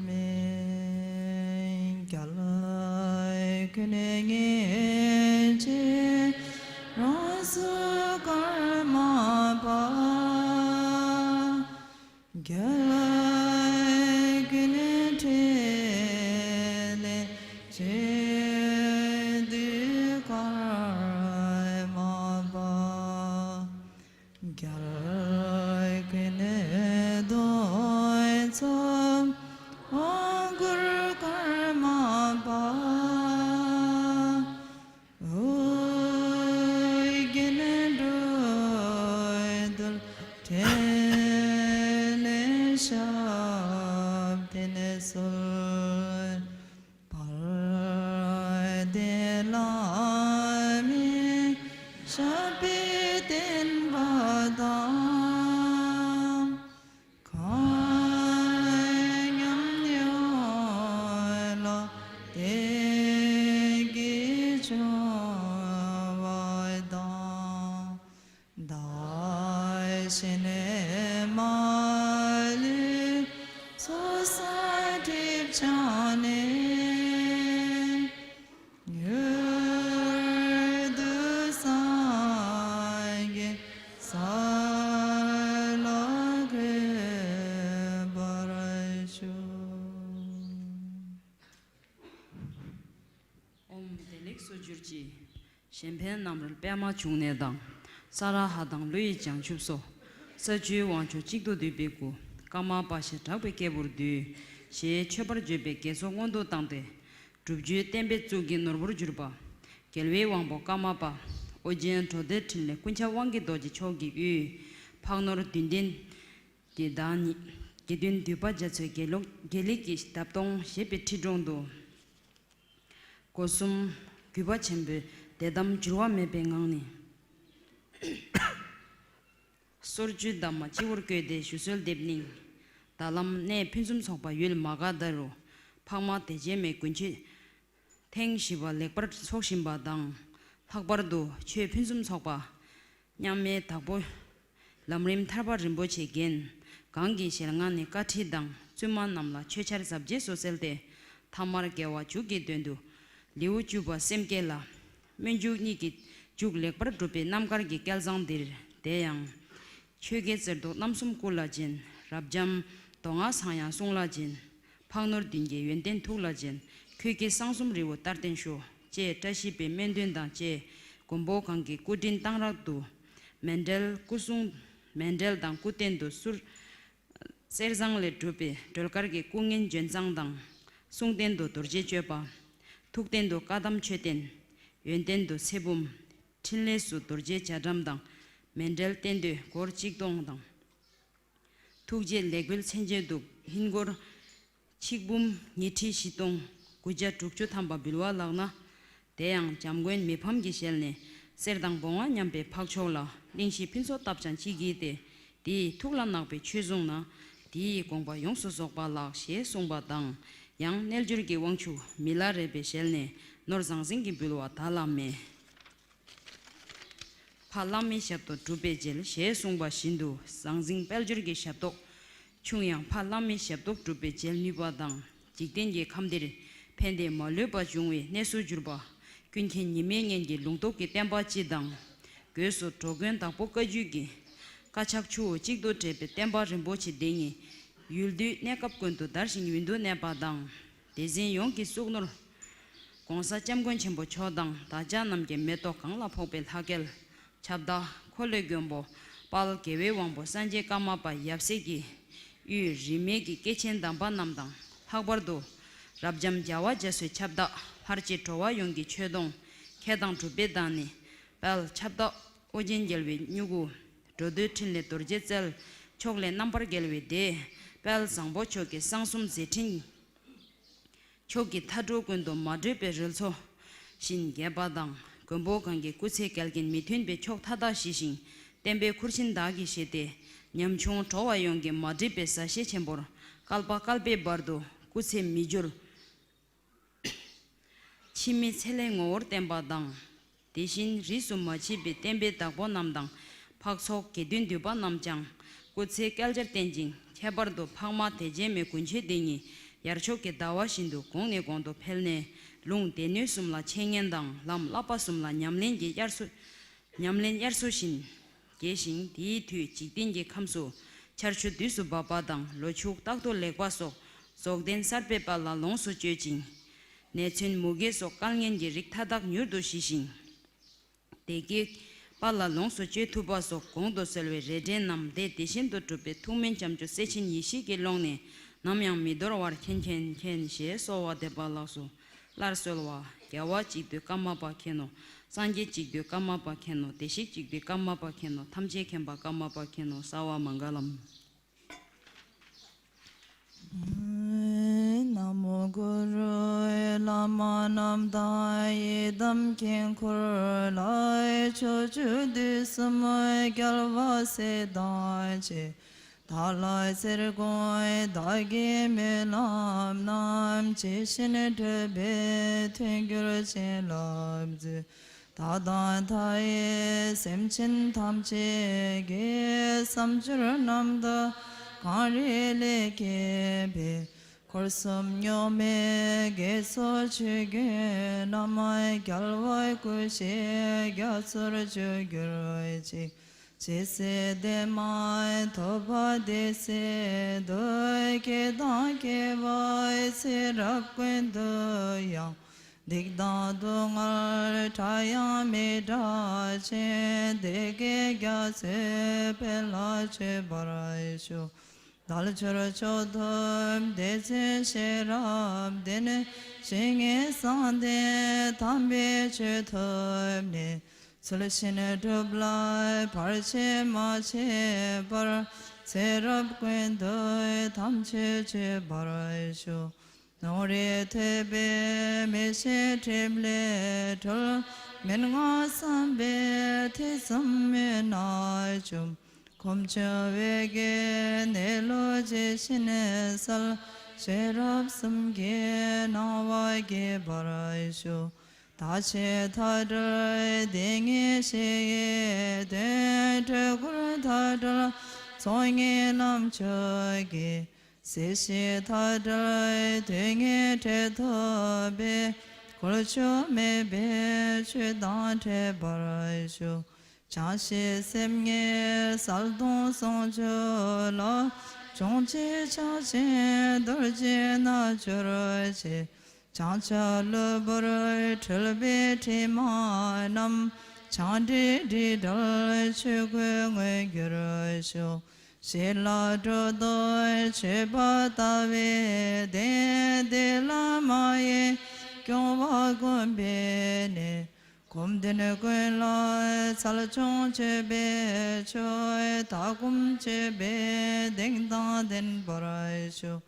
མི་རྒྱལ་ཀུན་ཉེར་གཅིག་རང་སོའི་ཀརྨ་པ། རྒྱལ་ཀུན་འཕྲིན་ལས་བྱེད་འདོད་ཀརྨ་པ། རྒྱལ་ཀུན་གདུང་འཚོབ་དབང་བསྐུར་ཀརྨ་པ། ཨོ་རྒྱན་འགྲོ་འདུལ་ཕྲིན་ལས་ཞབས་བརྟན་གསོལ། དཔལ་ལྡན་བླ་མའི་ཞབས་པད་བརྟན་པ་དང་། གང་ཉམས་ཡོངས་ལ་བདེ་སྐྱིད་འབྱུང་བ་དང་། བདག་གཞན་མ་ལུས་ཚོགས་བསགས་སྒྲིབ་སྦྱངས་ནས། མྱུར་དུ་སངས་རྒྱས་ས་ལ་འགོད་པར་ཤོག་ཨོཾ་བདེ་ལེགས་སུ་གྱུར་ཅིག་གཞན་ཕན་རྣམ་རོལ་པདྨ་འབྱུང་གནས་དང་། ས་ར་ཧ་དང་ཀླུ་ཡི་བྱང་ཆུབ་སོགས། ས་བཅུའི་དབང་ཕྱུག་གཅིག་ཏུ་འདུས་པའི་སྐུ། ཀརྨ་པ་ཞེས་གྲགས་པའི་སྐྱེས་བུར་འདུས། ཞེས་མཆོད་པར་བརྗོད་པའི་དགེ་ཚོགས་སྔོན་དུ་བཏང་སྟེ། སྒྲུབ་བརྒྱུད་བསྟན་པའི་གཙུག་གི་ནོར་བུར་གྱུར་པ། རྒྱལ་བའི་དབང་པོ་ཀརྨ་པ། ཨོ་རྒྱན་འགྲོ་དོན་ཕྲིན་ལས་ཀུན་ཁྱབ་དབང་གི་རྡོ་རྗེ་མཆོག་གི་དབུས། འཕགས་ནོར་བདུན་ལྡན་གྱི་བདག་ཉིད། དགེ་འདུན་འདུས་པ་རྒྱ་མཚོའི་དགེ་ལོ་དགེ་ལེགས་ཀྱི་འདབ་སྟོང་བཞད་པའི་ཁྲི་དྲུང་དུ། སྒོ་གསུམ་གུས་པ་ཆེན་པོས་ དད་དམ་འགྱུར་བ་མེད་པའི་ངང་ནས། སོར་བཅུའི་འདབ་མ་སྤྱི་བོར་བཀོད་དེ་ཞུ་གསོལ་འདེབས་ནིང་། ད་ལམ་གནས་ཕུན་སུམ་ཚོགས་པ་ཡུལ་མ་ག་དྷ་རུ། འཕགས་མ་དེ་རྗེ་མའི་དགུན་ཆོས་ཐེངས་བཞི་པ་ལེགས་པར་འཚོགས་བཞིན་པ་དང་། ལྷག་པར་དུ་ཆོས་ཕུན་སུམ་ཚོགས་པ་མཉམ་མེད་དྭགས་པོ་ལམ་རིམ་ཐར་པ་རིན་པོ་ཆེ་རྒན་གང་གི་ཞལ་སྔ་ནས་བཀའ་ཁྲིད་དང་བཙུན་མ་རྣམས་ལ་ཆོས་ཆར་ཟབ་རྒྱས་སུ་གསལ་ཏེ། ཐ་མར་དགེ་བ་མཇུག་གི་དོན་དུ་ལེའུ་བཅུ་པ་སེམས་བསྐྱེད་ལ། སྨོན་འཇུག་གཉིས་ཀྱི་མཇུག་ལེགས་པར་གྲུབ་པའི་རྣམ་དཀར་གྱི་སྐལ་བཟང་འདིར། དེ་ཡང་ཆོས་རྒྱལ་གསེར་མདོག་རྣམ་གསུམ་སྐུ་ལ་སྦྱིན། རབ་འབྱམས་མདོ་སྔགས་ཚངས་དབྱངས་གསུང་ལ་སྦྱིན། འཕགས་ནོར་བདུན་བརྒྱའི་ཡོན་ཏན་ཐུགས་ལ་སྦྱིན། ཁྱོད་ཀྱི་གསང་གསུམ་རི་བོ་ལྟར་བརྟན་ཤོག་ཅེས་བཀྲ་ཤིས་པའི་སྨོན་འདུན་དང་བཅས། མགོན་པོ་གང་གི་སྐུ་དྲིན་གཏང་རག་ཏུ། མཎྜལ་སྐུ་གསུང་། མཎྜལ་དང་སྐུ་རྟེན་དུ་གསུར། གསེར་ཟངས་ལས་གྲུབ་པའི་སྒྲོལ་དཀར་གྱི་སྐུ་བརྙན་ལྗོན་བཟང་དང་། གསུང་རྟེན་དུ་རྡོ་རྗེ་གཅོད་པ། ཐུགས་རྟེན་དུ་བཀའ་གདམས་མཆོད་རྟེན། ཡོན་ཏན་དུ་ཚེ་བུམ། ཕྲིན་ལས་སུ་རྡོ་རྗེ་རྒྱ་གྲམ་དང་། མཎྜལ་རྟེན་འདོད་སྒོར་གཅིག་སྟོང་དང་། ཐུགས་རྗེ་ལེགས་འབུལ་མཚན་བརྗོད་དུ་ཧིན་སྒོར་ཆིག་འབུམ་ཉི་ཁྲི་བཞི་སྟོང་དགུ་བརྒྱ་དྲུག་ཅུ་ཐམ་པ་འབུལ་བ་ལགས་ན། དེ་ཡང་འཇམ་མགོན་མི་ཕམ་གྱི་ཞལ་ནས་གསེར་དང་བོང་བ་མཉམ་པའི་འཕགས་མཆོག་ལ་གླིང་བཞི་ཕུན་ཚོགས་བཏབ་ཀྱང་ཅི་བགྱིས་ཏེ། དེ་ཡི་ཐུགས་ལ་བརྣག་པའི་ཆོས་བཟུང་ན། དེ་ཡི་དགོངས་པ་ཡོངས་སུ་རྫོགས་པ་ལགས་ཞེས་གསུངས་པ་དང་། ཡང་རྣལ་འབྱོར་གྱི་དབང་ཕྱུག་མི་ལ་རས་པའི་ཞལ་ནས་ནོར་ཟང་ཟིང་གི་འབུལ་བ་ད་ལ་མེད། ཕ་བླ་མའི་ཞབས་ཏོག་སྒྲུབ་པའི་རྗེས་ཞེས་གསུངས་པ་བཞིན་དུ་ཟང་ཟིང་དཔལ་འབྱོར་གྱི་ཞབས་ཏོག་ཆུང་ཡང་ཕ་བླ་མའི་ཞབས་ཏོག་སྒྲུབ་པའི་རྗེས་ནུས་པ་དང་། འཇིག་རྟེན་གྱི་ཁམས་འདིར་ཕན་བདེ་མ་ལུས་པ་འབྱུང་བའི་གནས་སུ་གྱུར་པ། ཀུན་མཁྱེན་ཉི་མའི་གཉེན་གྱི་ལུང་རྟོགས་ཀྱི་བསྟན་པ་སྤྱི་དང་། སྒོས་སུ་འགྲོ་མགོན་དྭགས་པོ་བཀའ་བརྒྱུད་ཀྱི་བཀའ་ཕྱག་ཆུ་བོ་གཅིག་ཏུ་འདྲེས་པའི་བསྟན་པ་རིན་པོ་ཆེ་འདི་ཉིད་ཡུལ་དུས་གནས་སྐབས་ཀུན་ཏུ་དར་ཞིང་ཡུན་དུ་གནས་པ་དང་། སྡེ་ཚན་ཡོངས་ཀྱི་གཙུག་ནོར་༸གོང་ས་༸སྐྱབས་མགོན་ཆེན་པོ་མཆོག་དང་བདག་ཅག་རྣམས་ཀྱི་མེ་ཏོག་གང་ལ་ཕོག་པའི་ལྷ་སྐལ། ཁྱབ་བདག་འཁོར་ལོའི་མགོན་པོ་དཔལ་དགེ་བའི་དབང་པོ་སངས་རྒྱས་ཀརྨ་པ་ཡབ་སྲས་ཀྱི་དབུས་རིས་མེད་ཀྱི་སྐྱེས་ཆེན་དམ་པ་རྣམས་དང་། ལྷག་པར་དུ་རབ་འབྱམས་རྒྱལ་བ་རྒྱ་མཚོའི་ཁྱབ་བདག་ལྷར་བཅས་འགྲོ་བ་ཡོངས་ཀྱི་མཆོད་སྡོང་ཁྱེད་དང་གྲུབ་པའི་བདག་ཉིད་དཔལ་ཁྱབ་བདག་ཨོ་རྒྱན་རྒྱལ་བའི་སྨྱུ་གུ། འགྲོ་འདུལ་ཕྲིན་ལས་རྡོ་རྗེ་རྩལ་མཆོག་ལས་རྣམ་པར་རྒྱལ་བའི་སྡེ། དཔལ་བཟང་པོ་མཆོག་གི་གསང་གསུམ་མཛད་འཕྲིན། མཆོག་གི་མཐའ་གྲོལ་ཀུན་ཏུ་མ་བགྲོད་པའི་རོལ་མཚོ་བཞིན་རྒྱས་པ་དང་། མགོན་པོ་གང་གི་སྐུ་ཚེ་འགལ་རྐྱེན་མི་མཐུན་པའི་ཕྱོགས་མཐའ་དག་ཞི་ཞིང་། བསྟན་པའི་ཁུར་ཆེན་བདག་གིས་བཞེས་ཏེ། ཉམ་ཆུང་འགྲོ་བ་ཡོངས་ཀྱི་མ་འདྲིས་པའི་ཟ་ཤེས་ཆེན་པོར་བསྐལ་པ་བསྐལ་པའི་བར་དུ་སྐུ་ཚེ་མི་འགྱུར། འཆི་མེད་ཚེ་ལྷའི་ངོ་བོར་བསྟན་པ་དང་། དེ་བཞིན་རིས་སུ་མ་མཆིས་པའི་བསྟན་པའི་བདག་པོ་རྣམས་དང་། འཕགས་ཚོགས་དགེ་འདུན་འདུས་པ་རྣམས་ཀྱང་སྐུ་ཚེ་བསྐལ་བརྒྱར་བརྟན་ཅིང་། ཁྱད་པར་དུ་འཕགས་མ་དད་ཅན་མའི་དགུན་ཆོས་འདི་ཉིད་ཡར་ཕྱོགས་ཀྱི་ཟླ་བ་བཞིན་དུ་གོང་ནས་གོང་དུ་འཕེལ་ནས། ལུང་སྡེ་སྣོད་གསུམ་ལ་འཆད་ཉན་དང་ལམ་བསླབ་པ་གསུམ་ལ་ཉམས་ལེན་གྱི་དབྱར་སོ། ཉམས་ལེན་དབྱར་སོ་བཞིན། རྒྱས་ཤིང་དེའི་མཐུས་འཇིག་རྟེན་གྱི་ཁམས་སུ་ཆར་ཆུ་དུས་སུ་འབབ་པ་དང་ལོ་ཕྱུགས་རྟག་ཏུ་ལེགས་པ་སོགས་རྫོགས་ལྡན་གསར་པའི་དཔལ་ལ་ལོངས་སུ་སྤྱོད་ཅིང་། ནད་མཚོན་མུ་གེ་སོགས་དཀའ་ངལ་གྱི་རིགས་མཐའ་དག་མྱུར་དུ་ཞི་ཞིང་། བདེ་སྐྱིད་དཔལ་ལ་ལོངས་སུ་སྤྱོད་ཐུབ་པ་སོགས་གོང་དུ་གསོལ་བའི་རེ་འདྲའི་རྣམས་དེ་དེ་བཞིན་དུ་གྲུབ་པའི་ཐུགས་སྨོན་བྱང་ཆུབ་སྲས་ཆེན་ཡེ་ཤེས་ཀྱི་ཀློང་ནས་ནམ་ཡང་མི་འདོར་བར་མཁྱེན་མཁྱེན་མཁྱེན་ཞེས་གསོལ་བ་འདེབས་པ་ལགས་སོ། སླར་གསོལ་བ། རྒྱལ་བ་གཅིག་བསྡུས་ཀརྨ་པ་མཁྱེན་ནོ། སངས་རྒྱས་གཅིག་བསྡུས་ཀརྨ་པ་མཁྱེན་ནོ། བདེ་གཤེགས་གཅིག་བསྡུས་ཀརྨ་པ་མཁྱེན་ནོ། ཐམས་ཅད་མཁྱེན་པ་ཀརྨ་པ་མཁྱེན་ནོ། སརྦ་མངྒ་ལཾ། ན་མོ་གུ་རུ། བླ་མ་རྣམས་དང་ཡི་དམ་དཀྱིལ་འཁོར་ལ། ཕྱོགས་བཅུ་དུས་གསུམ་རྒྱལ་བ་སྲས་དང་བཅས། བདག་ལ་ཚེ་དགོངས་བདག་གིས་སྨོན་ལམ་རྣམས། ཇི་བཞིན་འགྲུབ་པའི་མཐུན་འགྱུར་བྱིན་རླབས་མཛོད། བདག་དང་མཐའ་ཡས་སེམས་ཅན་ཐམས་ཅད་ཀྱི། བསམ་སྦྱོར་རྣམ་དག་གངས་རི་ལས་སྐྱེས་པའི། འཁོར་གསུམ་རྙོག་མའི་དགེ་ཚོགས་ཆོས་ཀུན་རྣམས། རྒྱལ་བ་སྐུ་བཞིའི་རྒྱ་མཚོར་བཅོས་གྱུར་ཅིག། ཇི་སྲིད་བདེ་མ་ཐོབ་པ་དེ་སྲིད་དུ། སྐྱེ་དང་སྐྱེ་བ་ཚེ་རབས་ཀུན་ཏུ་ཡང་། སྡིག་དང་སྡུག་བསྔལ་དགྲ་ཡང་མི་དགྲ་ཅིང་། བདེ་དགེ་རྒྱ་མཚོའི་དཔལ་ལ་སྤྱོད་པར་ཤོག། དལ་འབྱོར་མཆོག་ཐོབ་བདེ་མཆོག་ཤེས་རབ་ལྡན། ཇི་སྙེད་བསམ་གཏན་དམ་པའི་ཆོས་ཐོབ་ནས། ཚུལ་བཞིན་སྒྲུབ་ལ་བར་ཆད་མ་བྱེད་པར། ཚེ་རབས་ཀུན་ཏུ་དམ་ཆོས་སྤྱོད་པར་ཤོག། ནོར་རེ་ཐོས་པས་མི་ཤེས་སྒྲིབ་ལས་གྲོལ། མན་ངག་བསམ་པས་ཐེ་ཚོམ་མེད་ན་བཅོམ། སྒོམ་བྱུང་བའི་གནས་ལུགས་ཇི་བཞིན་གསལ། ཤེས་རབ་གསུམ་གྱི་སྣང་བ་སྐྱེད་པར་ཤོག། དག་བྱེད་མཐའ་བྲལ་དེ་ཉིད་གཞི་ཡི་དོན། གྲོལ་འཁོར་མཐའ་བྲལ་ཚོགས་གཉིས་རྣམ་དག་གི། སྲིད་ཞི་མཐའ་བྲལ་དོན་གཉིས་འབྲེལ་ཐོབ་པའི། བཀོལ་ཆུག་མེད་པའི་ཆོས་དང་འཕྲད་པར་ཤོག། བྱང་ཞི་སེམས་ཉིད་གསལ་སྟོང་ཟུང་འཇུག་ལ། སྦྱོང་བྱེད་ཕྱག་ཆེན་རྡོ་རྗེ་རྣལ་འབྱོར་ཆེ། བྱང་ཆུབ་གློ་བུར་འཁྲུལ་པའི་དྲི་མ་རྣམས། བྱང་སྒྲིབ་དྲི་བྲལ་ཆོས་སྐུར་མངོན་གྱུར་ཤོག། ཞི་ལ་སྒྲོ་འདོགས་ཆོད་པ་ལྟ་བའི་བདེན། བདེ་ལ་མ་ཡེངས་སྐྱོ་བ་བསྒོམས་པས་ནི། སྒོམ་དོན་ཀུན་ལ་འཚལ་སྦྱོང་སྤྱོད་པའི་ཆོས། ལྟ་སྒོམ་སྤྱོད་པའི་གདེང་དང་ལྡན་པར་ཤོག།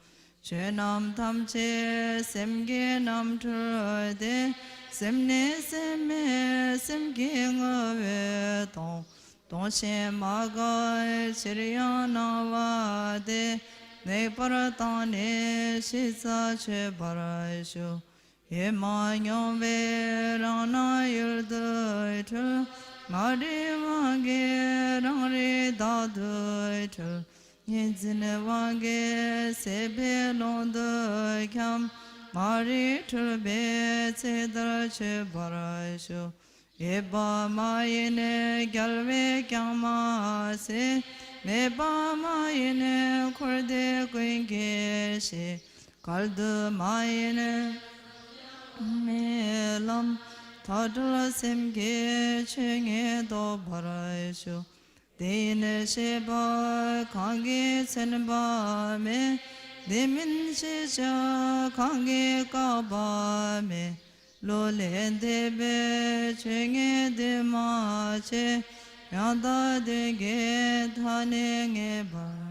ཆོས་རྣམས་ཐམས་ཅད་སེམས་ཀྱི་རྣམ་འཕྲུལ་ཏེ། སེམས་ནི་སེམས་མེད་སེམས་ཀྱི་ངོ་བོས་སྟོང་། སྟོང་ཞིང་མ་འགགས་ཕྱིར་ཡང་སྣང་བ་སྟེ། གནས་པར་བཏང་ནས་ཤེས་རྩ་ཆོད་པར་ཤོག། ཡེངས་མ་མྱོང་བའི་རང་སྣང་ཡུལ་དུ་གྲོལ། མ་རིག་དབང་གིས་རང་རིག་བདག་ཏུ་གྲོལ། གཉིས་འཛིན་དབང་གིས་སྲེད་པའི་ཀློང་དུ་འཁྱམས། མ་རིག་འཁྲུལ་པའི་ཚེ་ལྟར་ཆོད་པར་ཤོག། ཡོད་པ་མ་ཡིན་རྒྱལ་བས་ཀྱང་མ་ཟད། མེད་པ་མ་ཡིན་འཁོར་འདས་ཀུན་གྱི་གཤིས། གལ་ཏེ་མ་ཡིན་མེད་ལམ་མཐའ་བྲལ་སེམས་ཀྱི་ཆོས་ཉིད་རྟོགས་པར་ཤོག། དེ་ཡིན་ཞེས་པ་གང་གིས་མཚོན་པ་མེད། དེ་མིན་ཞེས་བྱ་གང་གིས་བཀག་པ་མེད། བློ་ལས་འདས་པའི་ཆོས་ཉིད་འདུས་མ་བྱས། ཡང་དག་དོན་གྱི་མཐའ་ནི་ངེས་པར།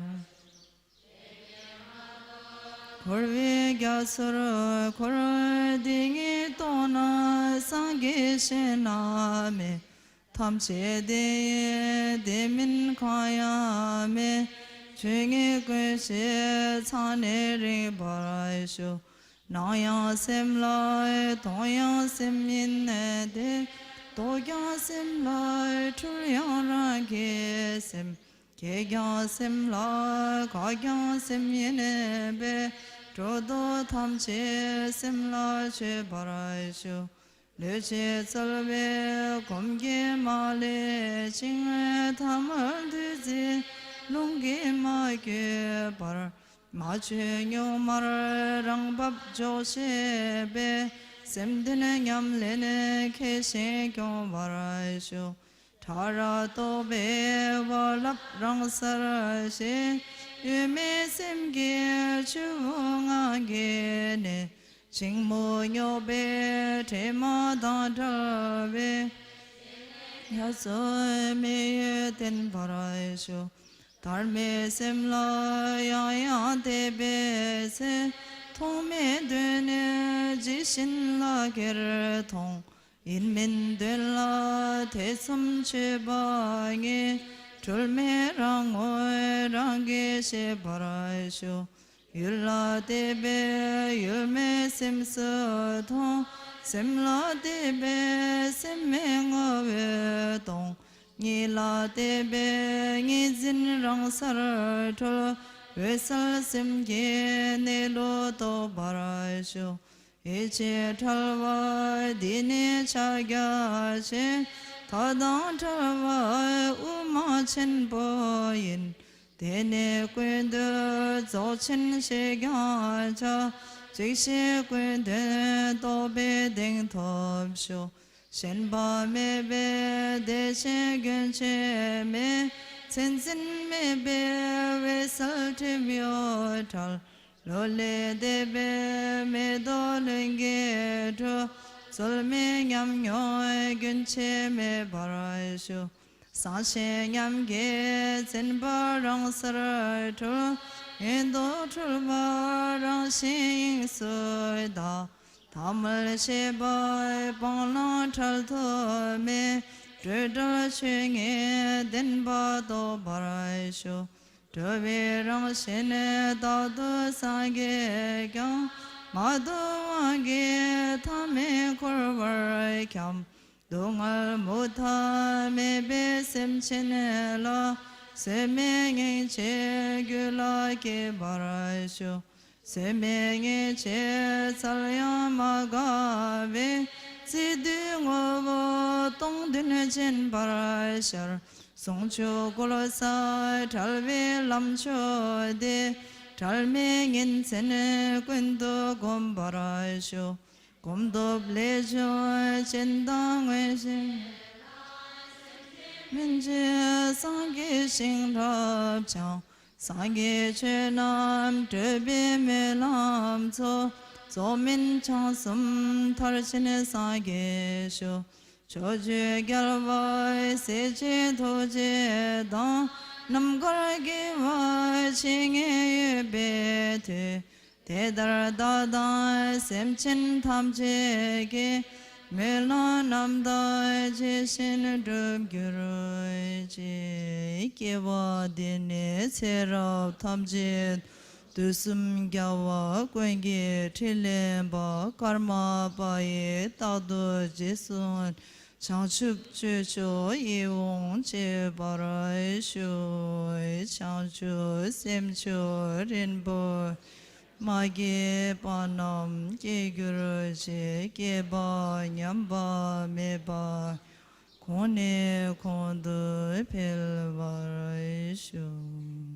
འཁོར་བའི་རྒྱ་མཚོར་འཁོར། དེ་ཉིད་རྟོགས་ན་སངས་རྒྱས་གཞན་ན་མེད། ཐམས་ཅད་དེ་ཡི་དེ་མིན་གང་ཡང་མེད། ཆོས་ཉིད་ཀུན་ཤེས་ཚང་ནས་རིག་པར་ཤོག། སྣང་ཡང་སེམས་ལ་མཐོང་ཡང་སེམས་ཡིན་ཏེ། རྟོག་ཀྱང་སེམས་ལ་འཁྲུལ་ཡང་རང་གི་སེམས། སྐྱེ་ཀྱང་སེམས་ལ་འགག་ཀྱང་སེམས་ཡིན་པས། སྒྲོ་འདོགས་ཐམས་ཅད་སེམས་ལ་ཆོད་པར་ཤོག། ལུས་ཀྱི་རྩོལ་བས་གོམས་ཀྱིས་མ་བསླད་ཅིང་། ཐ་མལ་བདུད་རྩིའི་རླུང་གིས་མ་བསྐྱོད་པར། མ་བཅོས་གཉུག་མར་རང་བབས་འཇོག་བྱེད་པའི། སེམས་དོན་ཉམས་ལེན་མཁས་ཤིང་སྐྱོང་བར་ཤོག། ཕྲ་རགས་རྟོག་པའི་རྦ་རླབས་རང་སར་ཞི། གཡོ་མེད་སེམས་ཀྱི་ཆུ་བོ་ངང་གིས་ནི། འཆིང་མོ་རྙོག་པའི་དྲི་མ་དང་བྲལ་བའི། རྒྱ་མཚོའི་མེ་ཡོས་བརྟན་པར་ཤོག། ཐར་མེད་སེམས་ལ་ཡང་ཡང་དད་པའི་ཚེ། མཐོང་མེད་དོན་ནི་ཇི་བཞིན་ལ་ཁྱེར་མཐོང་། ཡིན་མིན་དོན་ལ་ཐེ་ཚོམ་ཆོད་པ་ཉིད། འཁྲུལ་མེད་རང་ངོ་རང་གིས་ཤེས་པར་ཤོག། ཡུལ་ལ་བལྟས་པས་ཡུལ་མེད་སེམས་སུ་མཐོང་། སེམས་ལ་བལྟས་པས་སེམས་མེད་ངོ་བོས་སྟོང་། གཉིད་ལ་བལྟས་པས་གཉིས་འཛིན་རང་སར་གྲོལ། འོད་གསལ་སེམས་ཀྱི་གནས་ལུགས་རྟོགས་པར་ཤོག། ཡིད་ཆེས་བྲལ་བ་འདི་ནི་ཕྱག་རྒྱ་ཆེ། མཐའ་དང་བྲལ་བ་དབུ་མ་ཆེན་པོ་ཡིན། དེ་ནི་ཀུན་འདུས་རྫོགས་ཆེན་ཞེས་ཀྱང་བྱ། ཅིག་ཤེས་ཀུན་དོན་རྟོགས་པའི་གདེང་ཐོབ་ཤོག། ཞེན་པ་མེད་པས་བདེ་ཆེན་རྒྱུན་ཆད་མེད། མཚན་འཛིན་མེད་པས་འོད་གསལ་སྒྲིབ་གཡོགས་བྲལ། བློ་ལས་འདས་པས་མེ་ཏོག་ལྷུན་གྱིས་གྲུབ། རྩོལ་མེད་ཉམས་མྱོང་རྒྱུན་ཆད་མེད་པར་ཞུ། གསང་ཆེན་ཉམས་ཀྱི་བཙུན་པ་རང་སར་གྲོལ། ཡེ་ནས་འཁྲུལ་པ་རང་བཞིན་དབྱིངས་སུ་དག། ཐ་མལ་ཤེས་པ་སྤང་བླང་འཕྲལ་དུ་མེད། སྤྲོས་བྲལ་ཆོས་ཉིད་བདེན་པ་རྟོགས་པར་ཤོག། འགྲོ་བའི་རང་བཞིན་རྟག་ཏུ་སངས་རྒྱས་ཀྱང་། མ་དག་དབང་གིས་ཐ་མལ་འཁོར་བར་འཁྱམས། སྡུག་བསྔལ་མུ་མཐའ་མེད་པའི་སེམས་ཅན་ལ། བཟོད་མེད་སྙིང་རྗེ་རྒྱུད་ལ་སྐྱེ་བར་ཤོག། བཟོད་མེད་སྙིང་རྗེ་རྩལ་ཡང་མ་འགགས་པས། བརྩེ་འདུན་ངོ་བོ་སྟོང་དོན་སྦྱིན་པར་ཤར། ཟུང་འཇུག་བཀོད་གསལ་དྲལ་བའི་ལམ་མཆོག་དེ། འབྲལ་མེད་ཉིན་མཚན་ཀུན་ཏུ་བསྒོམ་པར་ཤོག། གོམས་སྟོབས་ལས་བྱུང་སྦྱིན་བདག་མངོན་ཞེན། སྨིན་བྱེད་སངས་རྒྱས་ཤིང་རབ་འབྱམས། སངས་རྒྱས་ཆོས་རྣམས་སྒྲོལ་བའི་སྨོན་ལམ་ཚོགས། རྫོགས་སྨིན་བྱང་སེམས་མཐར་ཕྱིན་སངས་རྒྱས་ཤོག། ཕྱོགས་བཅུའི་རྒྱལ་བ་སྲས་བཅས་ཐུགས་རྗེ་དང་། རྣམ་དཀར་དགེ་བ་ཇི་སྙེད་ཡོད་པའི་མཐུས། དེ་ལྟར་བདག་དང་སེམས་ཅན་ཐམས་ཅད་ཀྱི། སྨོན་ལམ་རྣམ་དག་ཇི་བཞིན་འགྲུབ་གྱུར་ཅིག། སྐྱེ་བ་འདི་ནས་ཚེ་རབས་ཐམས་ཅད། དུས་གསུམ་རྒྱལ་བ་ཀུན་གྱི་ཁྲི་ལེན་པ། ཀརྨ་པ་ཡིས་རྟག་ཏུ་རྗེས་བཟུང་། བྱང་ཆུབ་སྤྱོད་མཆོག་ཡིད་འོང་སྤྱད་པར་ཤོག། བྱང་ཆུབ་སེམས་མཆོག་རིན་པོ་མ་སྐྱེས་པ་རྣམས་སྐྱེ་གྱུར་ཅིག། སྐྱེས་པ་ཉམས་པ་མེད་པ་གོང་ནས་གོང་དུ་འཕེལ་བར་ཤོག།